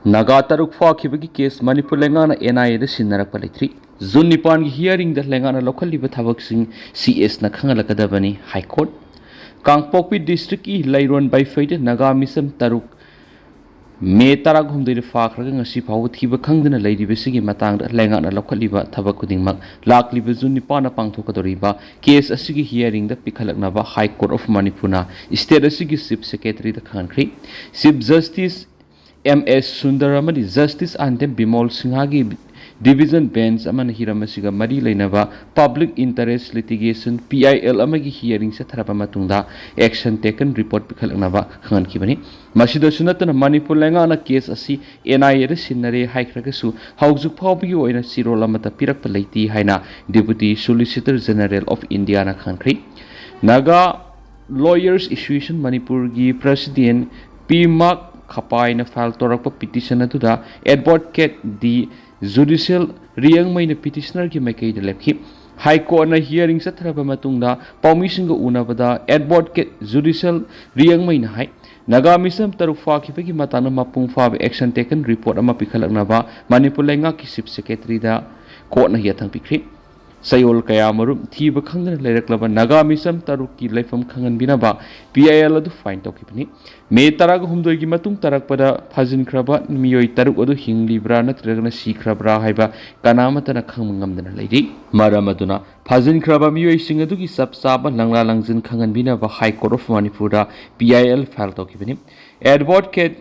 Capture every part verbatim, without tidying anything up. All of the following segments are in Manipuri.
ꯅꯥꯒꯥ ꯇꯔꯨꯛ ꯐꯥꯈꯤꯕꯒꯤ ꯀꯦꯁ ꯃꯅꯤꯄꯨꯔ ꯂꯩꯉꯥꯛꯅ ꯑꯦꯟ ꯑꯥꯏ ꯑꯦꯗ ꯁꯤꯟꯅꯔꯛꯄ ꯂꯩꯇ꯭ꯔꯤ꯫ ꯖꯨꯟ ꯅꯤꯄꯥꯟꯒꯤ ꯍꯤꯌꯥꯔꯤꯡꯗ ꯂꯩꯉꯥꯛꯅ ꯂꯧꯈꯠꯂꯤꯕ ꯊꯕꯛꯁꯤꯡ ꯁꯤ ꯑꯦꯁꯅ ꯈꯪꯍꯜꯂꯛꯀꯗꯕꯅꯤ꯫ High court. ꯀꯥꯡꯄꯣꯛꯄꯤ ꯗꯤꯁꯇ꯭ꯔꯤꯛꯀꯤ ꯂꯩꯔꯣꯟ ꯕꯥꯏꯐꯩꯗ ꯅꯥꯒꯥ ꯃꯤꯁꯝ ꯇꯔꯨꯛ ꯃꯦ ꯇꯔꯥꯍꯨꯝꯗꯣꯏꯗ ꯐꯥꯈ꯭ꯔꯒ ꯉꯁꯤ ꯐꯥꯎꯕ ꯊꯤꯕ ꯈꯪꯗꯅ ꯂꯩꯔꯤꯕꯁꯤꯒꯤ ꯃꯇꯥꯡꯗ ꯂꯩꯉꯥꯛꯅ ꯂꯧꯈꯠꯂꯤꯕ ꯊꯕꯛ ꯈꯨꯗꯤꯡꯃꯛ ꯂꯥꯛꯂꯤꯕ ꯖꯨꯟ ꯅꯤꯄꯥꯟꯗ ꯄꯥꯡꯊꯣꯛꯀꯗꯧꯔꯤꯕ ꯀꯦꯁ ꯑꯁꯤꯒꯤ ꯍꯤꯌꯥꯔꯤꯡꯗ ꯄꯤꯈꯠꯂꯛꯅꯕ ꯍꯥꯏ ꯀꯣꯔꯠ ꯑꯣꯐ ꯃꯅꯤꯄꯨꯔꯅ ꯁ꯭ꯇꯦꯠ ꯑꯁꯤꯒꯤ ꯆꯤꯐ ꯁꯦꯀ꯭ꯔꯦꯇꯔꯤꯗ ꯈꯪꯍꯟꯈ꯭ꯔꯤ꯫ Chief justice M S Sundar ꯑꯃꯗꯤ ꯖꯁꯇꯤꯁ ꯑꯥꯟꯗꯦꯝ ꯕꯤꯃꯣꯜ ꯁꯤꯡꯍꯒꯤ ꯗꯤꯚꯤꯖꯟ ꯕꯦꯟꯆ ꯑꯃꯅ ꯍꯤꯔꯝ ꯑꯁꯤꯒ ꯃꯔꯤ ꯂꯩꯅꯕ public interest litigation, P I L, ꯑꯃꯒꯤ ꯍꯤꯌꯥꯔꯤꯡ ꯆꯠꯊꯔꯕ ꯃꯇꯨꯡꯗ action taken report ꯄꯤꯈꯠꯂꯛꯅꯕ ꯈꯪꯍꯟꯈꯤꯕꯅꯤ꯫ ꯃꯁꯤꯗꯁꯨ ꯅꯠꯇꯅ ꯃꯅꯤꯄꯨꯔ ꯂꯩꯉꯥꯛꯅ ꯀꯦꯁ ꯑꯁꯤ ꯑꯦꯟ ꯑꯥꯏ ꯑꯦꯗ ꯁꯤꯟꯅꯔꯦ ꯍꯥꯏꯈ꯭ꯔꯒꯁꯨ ꯍꯧꯖꯤꯛ ꯐꯥꯎꯕꯒꯤ ꯑꯣꯏꯅ ꯆꯤꯔꯣꯜ ꯑꯃꯠꯇ ꯄꯤꯔꯛꯄ ꯂꯩꯇꯦ ꯍꯥꯏꯅ Deputy Solicitor General of Indiaꯅ ꯈꯪꯍꯟꯈ꯭ꯔꯤ꯫ ꯅꯥꯒꯥ Lawyers Association ꯃꯅꯤꯄꯨꯔꯒꯤ ꯄ꯭ꯔꯁꯤꯗꯦꯟ ꯄꯤ ꯃꯥꯛ ꯈꯄꯥꯏꯅ ꯐꯥꯏꯜ ꯇꯧꯔꯛꯄ ꯄꯤꯇꯤꯁꯟ ꯑꯗꯨꯗ ꯑꯦꯗꯚꯣꯀꯦꯠ ꯗꯤ ꯖꯨꯗꯤꯁꯤꯌꯦꯜ ꯔꯤꯌꯪꯃꯩꯅ ꯄꯤꯇꯤꯁꯅꯔꯒꯤ ꯃꯥꯏꯀꯩꯗ ꯂꯦꯞꯈꯤ꯫ ꯍꯥꯏ ꯀꯣꯔꯠꯅ ꯍꯤꯌꯥꯔꯤꯡ ꯆꯠꯊꯔꯕ ꯃꯇꯨꯡꯗ ꯄꯥꯎꯃꯤꯁꯤꯡꯒ ꯎꯅꯕꯗ ꯑꯦꯗꯚꯣꯀꯦꯠ ꯖꯨꯗꯤꯁꯤꯌꯦꯜ ꯔꯤꯌꯪꯃꯩꯅ ꯍꯥꯏ, ꯅꯥꯒꯥ ꯃꯤꯁꯝ ꯇꯔꯨꯛ ꯐꯥꯈꯤꯕꯒꯤ ꯃꯇꯥꯡꯗ ꯃꯄꯨꯡ ꯐꯥꯕ action taken report ꯑꯃ ꯄꯤꯈꯠꯂꯛꯅꯕ ꯃꯅꯤꯄꯨꯔ ꯂꯩꯉꯥꯛꯀꯤ ꯆꯤꯐ ꯁꯦꯀ꯭ꯔꯦꯇꯔꯤꯗ ꯀꯣꯔꯠꯅ ꯌꯥꯊꯪ ꯄꯤꯈ꯭ꯔꯤ꯫ ꯆꯌꯣꯜ ꯀꯌꯥꯃꯔꯨꯝ ꯊꯤꯕ ꯈꯪꯗꯅ ꯂꯩꯔꯛꯂꯕ ꯅꯥꯒꯥ ꯃꯤꯁꯝ ꯇꯔꯨꯛꯀꯤ ꯂꯩꯐꯝ ꯈꯪꯍꯟꯕꯤꯅꯕ ꯄꯤ ꯑꯥꯏ ꯑꯦꯜ ꯑꯗꯨ ꯐꯥꯏꯟ ꯇꯧꯈꯤꯕꯅꯤ꯫ ꯃꯦ ꯇꯔꯥꯍꯨꯝꯗꯣꯏꯒꯤ ꯃꯇꯨꯡ ꯇꯥꯔꯛꯄꯗ ꯐꯥꯖꯤꯟꯈ꯭ꯔꯕ ꯃꯤꯑꯣꯏ ꯇꯔꯨꯛ ꯑꯗꯨ ꯍꯤꯡꯂꯤꯕ꯭ꯔꯥ ꯅꯠꯇ꯭ꯔꯒꯅ ꯁꯤꯈ꯭ꯔꯕ꯭ꯔꯥ ꯍꯥꯏꯕ ꯀꯅꯥꯃꯠꯇꯅ ꯈꯪꯕ ꯉꯝꯗꯅ ꯂꯩꯔꯤ꯫ ꯃꯔꯝ ꯑꯗꯨꯅ ꯐꯥꯖꯤꯟꯈ꯭ꯔꯕ ꯃꯤꯑꯣꯏꯁꯤꯡ ꯑꯗꯨꯒꯤ ꯆꯞ ꯆꯥꯕ ꯂꯪꯂꯥ ꯂꯪꯖꯤꯟ ꯈꯪꯍꯟꯕꯤꯅꯕ ꯍꯥꯏ ꯀꯣꯔꯠ ꯑꯣꯐ ꯃꯅꯤꯄꯨꯔꯗ ꯄꯤ ꯑꯥꯏ ꯑꯦꯜ ꯐꯥꯏꯜ ꯇꯧꯈꯤꯕꯅꯤ꯫ ꯑꯦꯗꯚꯣꯀꯦꯠ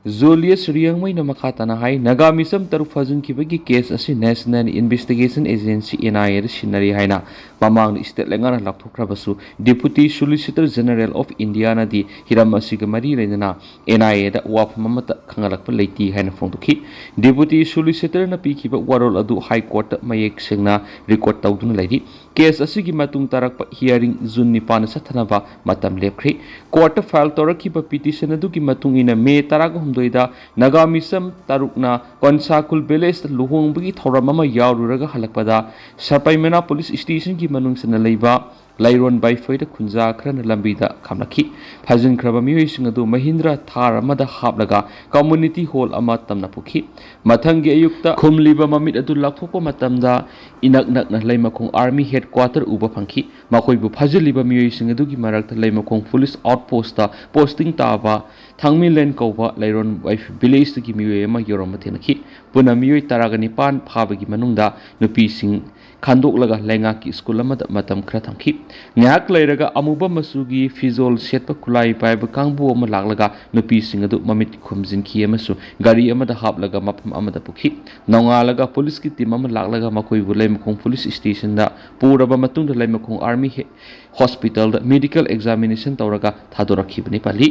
ꯖꯨꯂꯤꯌꯁ ꯔꯤꯌꯪꯃꯩꯅ ꯃꯈꯥ ꯇꯥꯅ ꯍꯥꯏ, ꯅꯥꯒꯥ ꯃꯤꯁꯝ ꯇꯔꯨꯛ ꯐꯥꯖꯤꯟꯈꯤꯕꯒꯤ ꯀꯦꯁ ꯑꯁꯤ National Investigation Agency, N I ꯑꯦꯗ ꯁꯤꯟꯅꯔꯤ ꯍꯥꯏꯅ ꯃꯃꯥꯡꯗ ꯁ꯭ꯇꯦꯠ ꯂꯩꯉꯥꯛꯅ ꯂꯥꯎꯊꯣꯛꯈ꯭ꯔꯕꯁꯨ, Deputy Solicitor General of Indiaꯅꯗꯤ ꯍꯤꯔꯝ ꯑꯁꯤꯒ ꯃꯔꯤ ꯂꯩꯅꯅ ꯑꯦꯟ ꯑꯥꯏ ꯑꯦꯗ ꯋꯥꯐꯝ ꯑꯃꯠꯇ ꯈꯪꯍꯜꯂꯛꯄ ꯂꯩꯇꯦ ꯍꯥꯏꯅ ꯐꯣꯡꯗꯣꯛꯈꯤ꯫ Deputy Solicitorꯅ ꯄꯤꯈꯤꯕ ꯋꯥꯔꯣꯜ ꯑꯗꯨ ꯍꯥꯏ ꯀꯣꯔꯠꯇ ꯃꯌꯦꯛ ꯁꯦꯡꯅ ꯔꯦꯀꯣꯔꯗ ꯇꯧꯗꯨꯅ ꯂꯩꯔꯤ꯫ ꯀꯦꯁ ꯑꯁꯤꯒꯤ ꯃꯇꯨꯡ ꯇꯥꯔꯛꯄ ꯍꯤꯌꯥꯔꯤꯡ ꯖꯨꯟ ꯅꯤꯄꯥꯟꯗ ꯆꯠꯊꯅꯕ ꯃꯇꯝ ꯂꯦꯞꯈ꯭ꯔꯤ꯫ ꯀꯣꯔꯠꯇ ꯐꯥꯏꯜ ꯇꯧꯔꯛꯈꯤꯕ ꯄꯤꯇꯤꯁꯟ ꯑꯗꯨꯒꯤ ꯃꯇꯨꯡ ꯏꯟꯅ, ꯃꯦ ꯇꯔꯥꯍꯨꯝꯗꯣꯏꯗ ꯅꯥꯒꯥ ꯃꯤꯁꯝ ꯇꯔꯨꯛꯅ ꯀꯣꯟꯁꯥꯀꯨꯜ ꯚꯤꯂꯦꯖꯇ ꯂꯨꯍꯣꯡꯕꯒꯤ ꯊꯧꯔꯝ ꯑꯃ ꯌꯥꯎꯔꯨꯔꯒ ꯍꯜꯂꯛꯄꯗ ꯁꯄꯩꯃꯅꯥ ꯄꯨꯂꯤꯁ ꯁ꯭ꯇꯦꯁꯟꯒꯤ ꯃꯅꯨꯡ ꯆꯟꯅ ꯂꯩꯕ ꯂꯩꯔꯣꯟ ꯕꯥꯏꯐꯩꯗ ꯈꯨꯟꯖꯥ ꯈꯔꯅ ꯂꯝꯕꯤꯗ ꯈꯥꯝꯂꯛꯈꯤ꯫ ꯐꯥꯖꯤꯟꯈ꯭ꯔꯕ ꯃꯤꯑꯣꯏꯁꯤꯡ ꯑꯗꯨ ꯃꯍꯤꯟꯗ꯭ꯔ ꯊꯥꯔ ꯑꯃꯗ ꯍꯥꯞꯂꯒ ꯀꯝꯃ꯭ꯌꯨꯅꯤꯇꯤ ꯍꯣꯜ ꯑꯃ ꯇꯝꯅ ꯄꯨꯈꯤ꯫ ꯃꯊꯪꯒꯤ ꯑꯌꯨꯛꯇ ꯈꯨꯝꯂꯤꯕ ꯃꯃꯤꯠ ꯑꯗꯨ ꯂꯥꯎꯊꯣꯛꯄ ꯃꯇꯝꯗ ꯏꯅꯛ ꯅꯛꯅ ꯂꯩꯃꯈꯣꯡ ꯑꯥꯔꯃꯤ ꯍꯦꯗ ꯀ꯭ꯋꯥꯇꯔ ꯎꯕ ꯐꯪꯈꯤ꯫ ꯃꯈꯣꯏꯕꯨ ꯐꯥꯖꯤꯜꯂꯤꯕ ꯃꯤꯑꯣꯏꯁꯤꯡ ꯑꯗꯨꯒꯤ ꯃꯔꯛꯇ ꯂꯩꯃꯈꯣꯡ ꯄꯨꯂꯤꯁ ꯑꯥꯎꯠꯄꯣꯁꯇ ꯄꯣꯁꯇꯤꯡ ꯇꯥꯕ ꯊꯥꯡꯃꯤꯂꯦꯟ ꯀꯧꯕ ꯂꯩꯔꯣꯟ ꯚꯤꯂꯦꯖꯇꯒꯤ ꯃꯤꯑꯣꯏ ꯑꯃ ꯌꯧꯔꯝꯕ ꯊꯦꯡꯅꯈꯤ꯫ ꯄꯨꯟꯅ ꯃꯤꯑꯣꯏ ꯇꯔꯥꯒ ꯅꯤꯄꯥꯟ ꯐꯥꯕꯒꯤ ꯃꯅꯨꯡꯗ ꯅꯨꯄꯤꯁꯤꯡ ꯈꯟꯗꯣꯛꯂꯒ ꯂꯩꯉꯥꯛꯀꯤ ꯁ꯭ꯀꯨꯜ ꯑꯃꯗ ꯃꯇꯝ ꯈꯔ ꯊꯝꯈꯤ꯫ ꯉꯥꯏꯍꯥꯛ ꯂꯩꯔꯒ ꯑꯃꯨꯕ ꯃꯆꯨꯒꯤ ꯐꯤꯖꯣꯜ ꯁꯦꯠꯄ ꯈꯨꯠꯂꯥꯏ ꯄꯥꯏꯕ ꯀꯥꯡꯕꯨ ꯑꯃ ꯂꯥꯛꯂꯒ ꯅꯨꯄꯤꯁꯤꯡ ꯑꯗꯨ ꯃꯃꯤꯠ ꯈꯨꯝꯖꯤꯟꯈꯤ ꯑꯃꯁꯨꯡ ꯒꯥꯔꯤ ꯑꯃꯗ ꯍꯥꯞꯂꯒ ꯃꯐꯝ ꯑꯃꯗ ꯄꯨꯈꯤ꯫ ꯅꯣꯡꯉꯥꯜꯂꯒ ꯄꯨꯂꯤꯁꯀꯤ ꯇꯤꯝ ꯑꯃ ꯂꯥꯛꯂꯒ ꯃꯈꯣꯏꯕꯨ ꯂꯩꯃꯈꯣꯡ ꯄꯨꯂꯤꯁ ꯁ꯭ꯇꯦꯁꯟꯗ ꯄꯨꯔꯕ ꯃꯇꯨꯡꯗ ꯂꯩꯃꯈꯣꯡ ꯑꯥꯔꯃꯤ ꯍꯦ-, ꯍꯣꯁꯄꯤꯇꯥꯜꯗ ꯃꯦꯗꯤꯀꯦꯜ ꯑꯦꯛꯖꯥꯃꯤꯅꯦꯁꯟ ꯇꯧꯔꯒ ꯊꯥꯗꯣꯔꯛꯈꯤꯕꯅꯤ ꯄꯜꯂꯤ꯫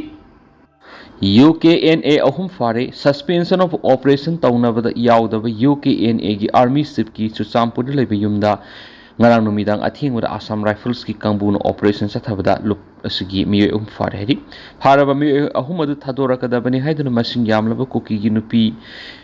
ꯌꯨ ꯀꯦ ꯑꯦꯟ ꯑꯦ ꯑꯍꯨꯝ ꯐꯥꯔꯦ꯫ Suspension of Operation ꯇꯧꯅꯕꯗ ꯌꯥꯎꯗꯕ ꯌꯨ ꯀꯦ ꯑꯦꯟ ꯑꯦꯒꯤ ꯑꯥꯔꯃꯤ ꯆꯤꯐꯀꯤ ꯆꯨꯔꯆꯥꯟꯄꯨꯔꯗ ꯂꯩꯕ ꯌꯨꯝꯗ ꯉꯔꯥꯡ ꯅꯨꯃꯤꯗꯥꯡ ꯑꯊꯦꯡꯕꯗ ꯑꯁꯥꯝ ꯔꯥꯏꯐꯜꯁꯀꯤ ꯀꯥꯡꯕꯨꯅ ꯑꯣꯄꯔꯦꯁꯟ ꯆꯠꯊꯕꯗ ꯂꯨꯞ ꯑꯁꯤꯒꯤ ꯃꯤꯑꯣꯏ ꯑꯍꯨꯝ ꯐꯥꯔꯦ ꯍꯥꯏꯔꯤ꯫ ꯐꯥꯔꯕ ꯃꯤꯑꯣꯏ ꯑꯍꯨꯝ ꯑꯗꯨ ꯊꯥꯗꯣꯔꯛꯀꯗꯕꯅꯤ ꯍꯥꯏꯗꯨꯅ ꯃꯁꯤꯡ ꯌꯥꯝꯂꯕ ꯀꯨꯀꯤꯒꯤ ꯅꯨꯄꯤ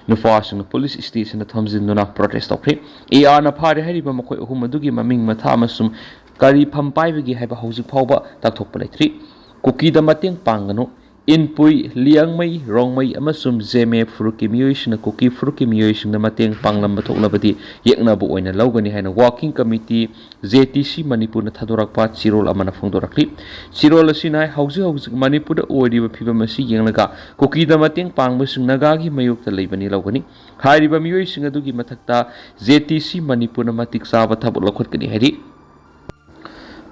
ꯅꯨꯄꯥꯁꯤꯡꯅ ꯄꯨꯂꯤꯁ ꯁ꯭ꯇꯦꯁꯟꯗ ꯊꯣꯝꯖꯤꯟꯗꯨꯅ ꯄ꯭ꯔꯣꯇꯦꯁ ꯇꯧꯈ꯭ꯔꯦ꯫ ꯑꯦ ꯑꯥꯔꯅ ꯐꯥꯔꯦ ꯍꯥꯏꯔꯤꯕ ꯃꯈꯣꯏ ꯑꯍꯨꯝ ꯑꯗꯨꯒꯤ ꯃꯃꯤꯡ ꯃꯊꯥ ꯑꯃꯁꯨꯡ ꯀꯔꯤ ꯐꯝ ꯄꯥꯏꯕꯒꯦ ꯍꯥꯏꯕ ꯍꯧꯖꯤꯛ ꯐꯥꯎꯕ ꯇꯥꯛꯊꯣꯛꯄ ꯂꯩꯇ꯭ꯔꯤ꯫ ꯀꯨꯀꯤꯗ ꯃꯇꯦꯡ ꯄꯥꯡꯒꯅꯨ꯫ ꯏꯟꯄꯨꯏ, ꯂꯤꯌꯥꯡꯃꯩ, ꯔꯣꯡꯃꯩ ꯑꯃꯁꯨꯡ ꯖꯦꯃꯦ ꯐꯨꯔꯨꯞꯀꯤ ꯃꯤꯑꯣꯏꯁꯤꯡꯅ ꯀꯨꯀꯤ ꯐꯨꯔꯨꯞꯀꯤ ꯃꯤꯑꯣꯏꯁꯤꯡꯅ ꯃꯇꯦꯡ ꯄꯥꯡꯂꯝꯕ ꯊꯣꯛꯂꯕꯗꯤ ꯌꯦꯛꯅꯕ ꯑꯣꯏꯅ ꯂꯧꯒꯅꯤ ꯍꯥꯏꯅ working committee, J T C ꯃꯅꯤꯄꯨꯔꯅ ꯊꯥꯗꯣꯔꯛꯄ ꯆꯦꯔꯣꯜ ꯑꯃꯅ ꯐꯣꯡꯗꯣꯔꯛꯂꯤ꯫ ꯆꯦꯔꯣꯜ ꯑꯁꯤꯅ ꯍꯥꯏ, ꯍꯧꯖꯤꯛ ꯍꯧꯖꯤꯛ ꯃꯅꯤꯄꯨꯔꯗ ꯑꯣꯏꯔꯤꯕ ꯐꯤꯕꯝ ꯑꯁꯤ ꯌꯦꯡꯂꯒ ꯀꯨꯀꯤꯗ ꯃꯇꯦꯡ ꯄꯥꯡꯕꯁꯤꯡ ꯅꯥꯒꯥꯒꯤ ꯃꯥꯌꯣꯛꯇ ꯂꯩꯕꯅꯤ ꯂꯧꯒꯅꯤ꯫ ꯍꯥꯏꯔꯤꯕ ꯃꯤꯑꯣꯏꯁꯤꯡ ꯑꯗꯨꯒꯤ ꯃꯊꯛꯇ ꯖꯦ ꯇꯤ ꯁꯤ ꯃꯅꯤꯄꯨꯔꯅ ꯃꯇꯤꯛ ꯆꯥꯕ ꯊꯕꯛ ꯂꯧꯈꯠꯀꯅꯤ ꯍꯥꯏꯔꯤ꯫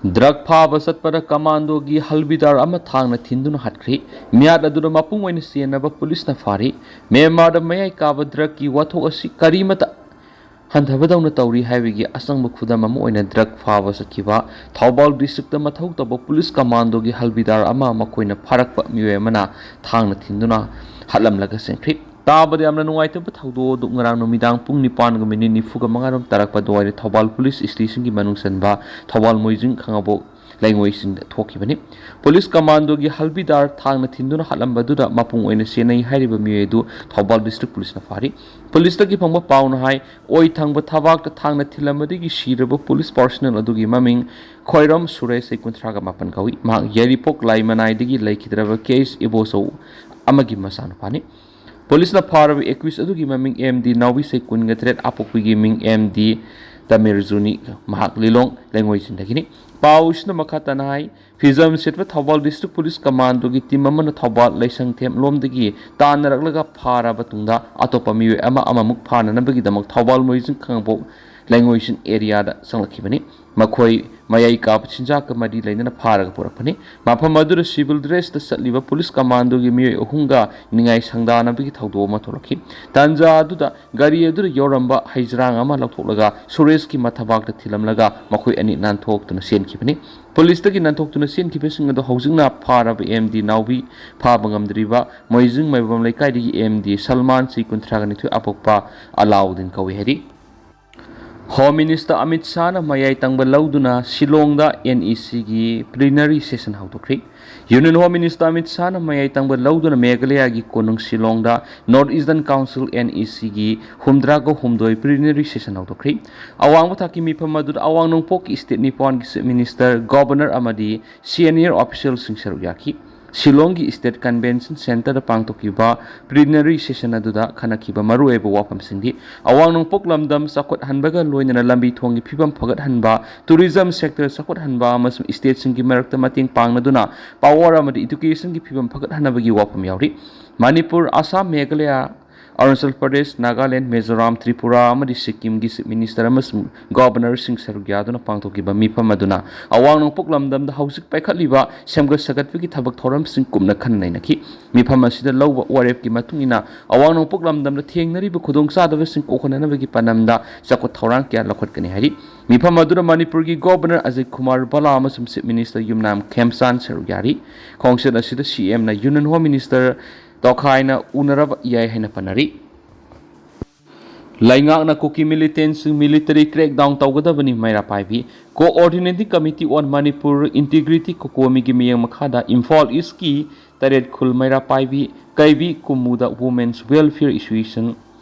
ꯗ꯭ꯔꯒ ꯐꯥꯕ ꯆꯠꯄꯗ ꯀꯃꯥꯟꯗꯣꯒꯤ ꯍꯜꯕꯤꯗꯥꯔ ꯑꯃ ꯊꯥꯡꯅ ꯊꯤꯟꯗꯨꯅ ꯍꯥꯠꯈ꯭ꯔꯦ꯫ ꯃꯤꯍꯥꯠ ꯑꯗꯨꯗ ꯃꯄꯨꯡ ꯑꯣꯏꯅ ꯆꯦꯟꯅꯕ ꯄꯨꯂꯤꯁꯅ ꯐꯥꯔꯤ꯫ ꯃ꯭ꯌꯥꯟꯃꯥꯔꯗ ꯃꯌꯥꯏ ꯀꯥꯕ ꯗ꯭ꯔꯒꯀꯤ ꯋꯥꯊꯣꯛ ꯑꯁꯤ ꯀꯔꯤꯃꯇ ꯍꯟꯊꯕꯗꯧꯅ ꯇꯧꯔꯤ ꯍꯥꯏꯕꯒꯤ ꯑꯆꯪꯕ ꯈꯨꯗꯝ ꯑꯃ ꯑꯣꯏꯅ ꯗ꯭ꯔꯒ ꯐꯥꯕ ꯆꯠꯈꯤꯕ ꯊꯧꯕꯥꯜ ꯗꯤꯁꯇ꯭ꯔꯤꯛꯇ ꯃꯊꯧ ꯇꯧꯕ ꯄꯨꯂꯤꯁ ꯀꯃꯥꯟꯗꯣꯒꯤ ꯍꯜꯕꯤꯗꯥꯔ ꯑꯃ ꯃꯈꯣꯏꯅ ꯐꯥꯔꯛꯄ ꯃꯤꯑꯣꯏ ꯑꯃꯅ ꯊꯥꯡꯅ ꯊꯤꯟꯗꯨꯅ ꯍꯥꯠꯂꯝꯂꯒ ꯆꯦꯟꯈ꯭ꯔꯤ꯫ ꯇꯥꯕꯗ ꯌꯥꯝꯅ ꯅꯨꯡꯉꯥꯏꯇꯕ ꯊꯧꯗꯣꯛ ꯑꯗꯨ ꯉꯔꯥꯡ ꯅꯨꯃꯤꯗꯥꯡ ꯄꯨꯡ ꯅꯤꯄꯥꯟꯒ ꯃꯤꯅꯤꯠ ꯅꯤꯐꯨꯒ ꯃꯉꯥꯔꯣꯝ ꯇꯥꯔꯛꯄ ꯑꯗꯨꯋꯥꯏꯗ ꯊꯧꯕꯥꯜ ꯄꯨꯂꯤꯁ ꯁ꯭ꯇꯦꯁꯟꯒꯤ ꯃꯅꯨꯡ ꯆꯟꯕ ꯊꯧꯕꯥꯜ ꯃꯣꯏꯖꯤꯡ ꯈꯥꯉꯕꯣꯛ ꯂꯩꯉꯣꯏꯁꯤꯡꯗ ꯊꯣꯛꯈꯤꯕꯅꯤ꯫ ꯄꯨꯂꯤꯁ ꯀꯃꯥꯟꯗꯣꯒꯤ ꯍꯜꯕꯤꯗꯥꯔ ꯊꯥꯡꯅ ꯊꯤꯟꯗꯨꯅ ꯍꯥꯠꯂꯝꯕꯗꯨꯗ ꯃꯄꯨꯡ ꯑꯣꯏꯅ ꯆꯦꯟꯅꯩ ꯍꯥꯏꯔꯤꯕ ꯃꯤꯑꯣꯏ ꯑꯗꯨ ꯊꯧꯕꯥꯜ ꯗꯤꯁꯇ꯭ꯔꯤꯛ ꯄꯨꯂꯤꯁꯅ ꯐꯥꯔꯤ꯫ ꯄꯨꯂꯤꯁꯇꯒꯤ ꯐꯪꯕ ꯄꯥꯎꯅ ꯍꯥꯏ, ꯑꯣꯏ ꯊꯪꯕ ꯊꯕꯥꯛꯇ ꯊꯥꯡꯅ ꯊꯤꯜꯂꯝꯕꯗꯒꯤ ꯁꯤꯔꯕ ꯄꯨꯂꯤꯁ ꯄꯥꯔꯁꯣꯅꯦꯜ ꯑꯗꯨꯒꯤ ꯃꯃꯤꯡ ꯈ꯭ꯋꯥꯏꯔꯝ ꯁꯨꯔꯦꯁ, ꯆꯍꯤ ꯀꯨꯟꯊ꯭ꯔꯥꯒ ꯃꯥꯄꯟ ꯀꯧꯏ꯫ ꯃꯍꯥꯛ ꯌꯥꯏꯔꯤꯄꯣꯛ ꯂꯥꯏꯃꯅꯥꯏꯗꯒꯤ ꯂꯩꯈꯤꯗ꯭ꯔꯕ ꯀꯦ ꯑꯦꯁ ꯏꯕꯣꯆꯧ ꯑꯃꯒꯤ ꯃꯆꯥꯅꯨꯄꯥꯅꯤ꯫ ꯄꯨꯂꯤꯁꯅ ꯐꯥꯔꯕ ꯑꯦꯀ꯭ꯌꯨꯁ ꯑꯗꯨꯒꯤ ꯃꯃꯤꯡ ꯑꯦꯝ ꯗꯤ ꯅꯥꯎꯕꯤ, ꯆꯍꯤ ꯀꯨꯟꯒ ꯇꯔꯦꯠ, ꯑꯄꯣꯛꯄꯤꯒꯤ ꯃꯤꯡ ꯑꯦꯝ ꯗꯤ ꯇꯃꯤꯔꯖꯨꯅꯤ, ꯃꯍꯥꯛ ꯂꯤꯂꯣꯡ ꯂꯩꯉꯣꯏꯖꯤꯟꯗꯒꯤꯅꯤ꯫ ꯄꯥꯎꯁꯤꯅ ꯃꯈꯥ ꯇꯥꯅ ꯍꯥꯏ, ꯐꯤꯖꯝ ꯁꯦꯠꯄ ꯊꯧꯕꯥꯜ ꯗꯤꯁꯇ꯭ꯔꯤꯛ ꯄꯨꯂꯤꯁ ꯀꯃꯥꯟꯗꯣꯒꯤ ꯇꯤꯝ ꯑꯃꯅ ꯊꯧꯕꯥꯜ ꯂꯩꯁꯪꯊꯦꯝ ꯂꯣꯝꯗꯒꯤ ꯇꯥꯟꯅꯔꯛꯂꯒ ꯐꯥꯔꯕ ꯇꯨꯡꯗ ꯑꯇꯣꯞꯄ ꯃꯤꯑꯣꯏ ꯑꯃ ꯑꯃꯃꯨꯛ ꯐꯥꯅꯅꯕꯒꯤꯗꯃꯛ ꯊꯧꯕꯥꯜ ꯃꯣꯏꯖꯤꯡ ꯈꯥꯉꯕꯣꯛ ꯂꯩꯉꯣꯏꯖꯤꯟ ꯑꯦꯔꯤꯌꯥꯗ ꯆꯪꯂꯛꯈꯤꯕꯅꯤ꯫ ꯃꯈꯣꯏ ꯃꯌꯥꯏ ꯀꯥꯕ ꯆꯤꯟꯖꯥꯛꯀ ꯃꯔꯤ ꯂꯩꯅꯅ ꯐꯥꯔꯒ ꯄꯨꯔꯛꯄꯅꯤ꯫ ꯃꯐꯝ ꯑꯗꯨꯗ ꯁꯤꯚꯤꯜ ꯗ꯭ꯔꯦꯁꯇ ꯆꯠꯂꯤꯕ ꯄꯨꯂꯤꯁ ꯀꯃꯥꯟꯗꯣꯒꯤ ꯃꯤꯑꯣꯏ ꯑꯍꯨꯝꯒ ꯅꯤꯡꯉꯥꯏ ꯁꯪꯗꯥꯅꯕꯒꯤ ꯊꯧꯗꯣꯛ ꯑꯃ ꯊꯣꯛꯂꯛꯈꯤ꯫ ꯇꯥꯟꯖꯥ ꯑꯗꯨꯗ ꯒꯥꯔꯤ ꯑꯗꯨꯗ ꯌꯥꯎꯔꯝꯕ ꯍꯩꯖ꯭ꯔꯥꯡ ꯑꯃ ꯂꯧꯊꯣꯛꯂꯒ ꯁꯨꯔꯦꯁꯀꯤ ꯃꯊꯕꯥꯛꯇ ꯊꯤꯜꯂꯝꯂꯒ ꯃꯈꯣꯏ ꯑꯅꯤ ꯅꯥꯟꯊꯣꯛꯇꯨꯅ ꯆꯦꯟꯈꯤꯕꯅꯤ꯫ ꯄꯨꯂꯤꯁꯇꯒꯤ ꯅꯥꯟꯊꯣꯛꯇꯨꯅ ꯆꯦꯟꯈꯤꯕꯁꯤꯡ ꯑꯗꯨ ꯍꯧꯖꯤꯛꯅ ꯐꯥꯔꯕ ꯑꯦꯝ ꯗꯤ ꯅꯥꯎꯕꯤ, ꯐꯥꯕ ꯉꯝꯗ꯭ꯔꯤꯕ ꯃꯣꯏꯖꯤꯡ ꯃꯥꯏꯕꯝ ꯂꯩꯀꯥꯏꯗꯒꯤ ꯑꯦꯝ ꯗꯤ ꯁꯜꯃꯥꯟ, ꯆꯍꯤ ꯀꯨꯟꯊ꯭ꯔꯥꯒ ꯅꯤꯊꯣꯏ, ꯑꯄꯣꯛꯄ ꯑꯂꯥꯎꯗꯤꯟ ꯀꯧꯏ ꯍꯥꯏꯔꯤ꯫ ꯍꯣꯝ ꯃꯤꯅꯤꯁꯇꯔ ꯑꯃꯤꯠ ꯁꯥꯍꯅ ꯃꯌꯥꯏ ꯇꯪꯕ ꯂꯧꯗꯨꯅ ꯁꯤꯂꯣꯡꯗ ꯑꯦꯟ ꯏ ꯁꯤꯒꯤ ꯄ꯭ꯂꯤꯅꯔꯤ ꯁꯦꯁꯟ ꯍꯧꯗꯣꯛꯈ꯭ꯔꯤ꯫ ꯌꯨꯅꯤꯌꯟ ꯍꯣꯝ ꯃꯤꯅꯤꯁꯇꯔ ꯑꯃꯤꯠ ꯁꯥꯍꯅ ꯃꯌꯥꯏ ꯇꯪꯕ ꯂꯧꯗꯨꯅ ꯃꯦꯘꯥꯂꯌꯥꯒꯤ ꯀꯣꯅꯨꯡ ꯁꯤꯂꯣꯡꯗ north eastern council, N E ꯁꯤꯒꯤ ꯍꯨꯝꯗ꯭ꯔꯥꯒ ꯍꯨꯝꯗꯣꯏ ꯄ꯭ꯂꯤꯅꯔꯤ ꯁꯦꯁꯟ ꯍꯧꯗꯣꯛꯈ꯭ꯔꯤ꯫ ꯑꯋꯥꯡꯕ ꯊꯥꯛꯀꯤ ꯃꯤꯐꯝ ꯑꯗꯨꯗ ꯑꯋꯥꯡ ꯅꯣꯡꯄꯣꯛꯀꯤ ꯁ꯭ꯇꯦꯠ ꯅꯤꯄꯥꯟꯒꯤ ꯆꯤꯐ ꯃꯤꯅꯤꯁꯇꯔ, ꯒꯣꯚꯔꯅꯔ ꯑꯃꯗꯤ ꯁꯤꯅꯤꯌꯔ ꯑꯣꯐꯤꯁꯤꯌꯦꯜꯁꯤꯡ ꯁꯔꯨꯛ ꯌꯥꯈꯤ꯫ ꯁꯤꯂꯣꯡꯒꯤ ꯁ꯭ꯇꯦꯠ ꯀꯟꯚꯦꯟꯁꯟ ꯁꯦꯟꯇꯔꯗ ꯄꯥꯡꯊꯣꯛꯈꯤꯕ ꯄ꯭ꯂꯤꯅꯔꯤ ꯁꯦꯁꯟ ꯑꯗꯨꯗ ꯈꯟꯅꯈꯤꯕ ꯃꯔꯨꯑꯣꯏꯕ ꯋꯥꯐꯝꯁꯤꯡꯗꯤ ꯑꯋꯥꯡ ꯅꯣꯡꯄꯣꯛ ꯂꯝꯗꯝ ꯆꯥꯎꯈꯠꯍꯟꯕꯒ ꯂꯣꯏꯅꯅ ꯂꯝꯕꯤ ꯊꯣꯡꯒꯤ ꯐꯤꯕꯝ ꯐꯒꯠꯍꯟꯕ, ꯇꯨꯔꯤꯖꯝ ꯁꯦꯛꯇꯔ ꯆꯥꯎꯈꯠꯍꯟꯕ ꯑꯃꯁꯨꯡ ꯁ꯭ꯇꯦꯠꯁꯤꯡꯒꯤ ꯃꯔꯛꯇ ꯃꯇꯦꯡ ꯄꯥꯡꯅꯗꯨꯅ ꯄꯥꯋꯔ ꯑꯃꯗꯤ ꯏꯗꯨꯀꯦꯁꯟꯒꯤ ꯐꯤꯕꯝ ꯐꯒꯠꯍꯟꯅꯕꯒꯤ ꯋꯥꯐꯝ ꯌꯥꯎꯔꯤ꯫ ꯃꯅꯤꯄꯨꯔ, ꯑꯁꯥꯝ, ꯃꯦꯘꯥꯂꯌꯥ, ꯑꯔꯨꯅꯥꯆꯜ ꯄ꯭ꯔꯗꯦꯁ, ꯅꯥꯒꯥꯂꯦꯟ, ꯃꯤꯖꯣꯔꯥꯝ, ꯇ꯭ꯔꯤꯄꯨꯔꯥ ꯑꯃꯗꯤ ꯁꯤꯛꯀꯤꯝꯒꯤ ꯆꯤꯐ ꯃꯤꯅꯤꯁꯇꯔ ꯑꯃꯁꯨꯡ ꯒꯣꯚꯔꯅꯔꯁꯤꯡ ꯁꯔꯨꯛ ꯌꯥꯗꯨꯅ ꯄꯥꯡꯊꯣꯛꯈꯤꯕ ꯃꯤꯐꯝ ꯑꯗꯨꯅ ꯑꯋꯥꯡ ꯅꯣꯡꯄꯣꯛ ꯂꯝꯗꯝꯗ ꯍꯧꯖꯤꯛ ꯄꯥꯏꯈꯠꯂꯤꯕ ꯁꯦꯝꯒꯠ ꯁꯥꯒꯠꯄꯒꯤ ꯊꯕꯛ ꯊꯧꯔꯝꯁꯤꯡ ꯀꯨꯞꯅ ꯈꯟꯅ ꯅꯩꯅꯈꯤ꯫ ꯃꯤꯐꯝ ꯑꯁꯤꯗ ꯂꯧꯕ ꯋꯥꯔꯦꯞꯀꯤ ꯃꯇꯨꯡ ꯏꯟꯅ ꯑꯋꯥꯡ ꯅꯣꯡꯄꯣꯛ ꯂꯝꯗꯝꯗ ꯊꯦꯡꯅꯔꯤꯕ ꯈꯨꯗꯣꯡꯆꯥꯗꯕꯁꯤꯡ ꯀꯣꯛꯍꯟꯅꯅꯕꯒꯤ ꯄꯥꯟꯗꯝꯗ ꯆꯥꯎꯈꯠ ꯊꯧꯔꯥꯡ ꯀꯌꯥ ꯂꯧꯈꯠꯀꯅꯤ ꯍꯥꯏꯔꯤ꯫ ꯃꯤꯐꯝ ꯑꯗꯨꯗ ꯃꯅꯤꯄꯨꯔꯒꯤ ꯒꯣꯚꯔꯅꯔ ꯑꯖꯤꯠ ꯀꯨꯃꯥꯔ ꯚꯜꯂꯥ ꯑꯃꯁꯨꯡ ꯆꯤꯐ ꯃꯤꯅꯤꯁꯇꯔ ꯌꯨꯝꯅꯥꯝ ꯈꯦꯝꯆꯥꯟ ꯁꯔꯨꯛ ꯌꯥꯔꯤ꯫ ꯈꯣꯡꯆꯠ ꯑꯁꯤꯗ ꯁꯤ ꯑꯦꯝꯅ ꯌꯨꯅꯤꯌꯟ ꯍꯣꯝ ꯃꯤꯅꯤꯁꯇꯔ ꯇꯣꯈꯥꯏꯅ ꯎꯅꯔꯕ ꯌꯥꯏ ꯍꯥꯏꯅ ꯄꯟꯅꯔꯤ꯫ ꯂꯩꯉꯥꯛꯅ ꯀꯨꯀꯤ ꯃꯤꯂꯤꯇꯦꯟꯁꯤꯡ ꯃꯤꯂꯤꯇꯔꯤ ꯀ꯭ꯔꯦꯛꯗꯥꯎꯟ ꯇꯧꯒꯗꯕꯅꯤ꯫ ꯃꯩꯔꯥ ꯄꯥꯏꯕꯤ꯫ Coordinating Committee on Manipur Integrity, ꯀꯣꯀꯣꯃꯤꯒꯤ ꯃꯤꯠꯌꯦꯡ ꯃꯈꯥꯗ ꯏꯝꯐꯥꯜ ꯏꯁꯀꯤ ꯇꯔꯦꯠ ꯈꯨꯜ ꯃꯩꯔꯥ ꯄꯥꯏꯕꯤ ꯀꯩꯕꯤ ꯀꯨꯝꯃꯨꯗ Women's Welfare Association,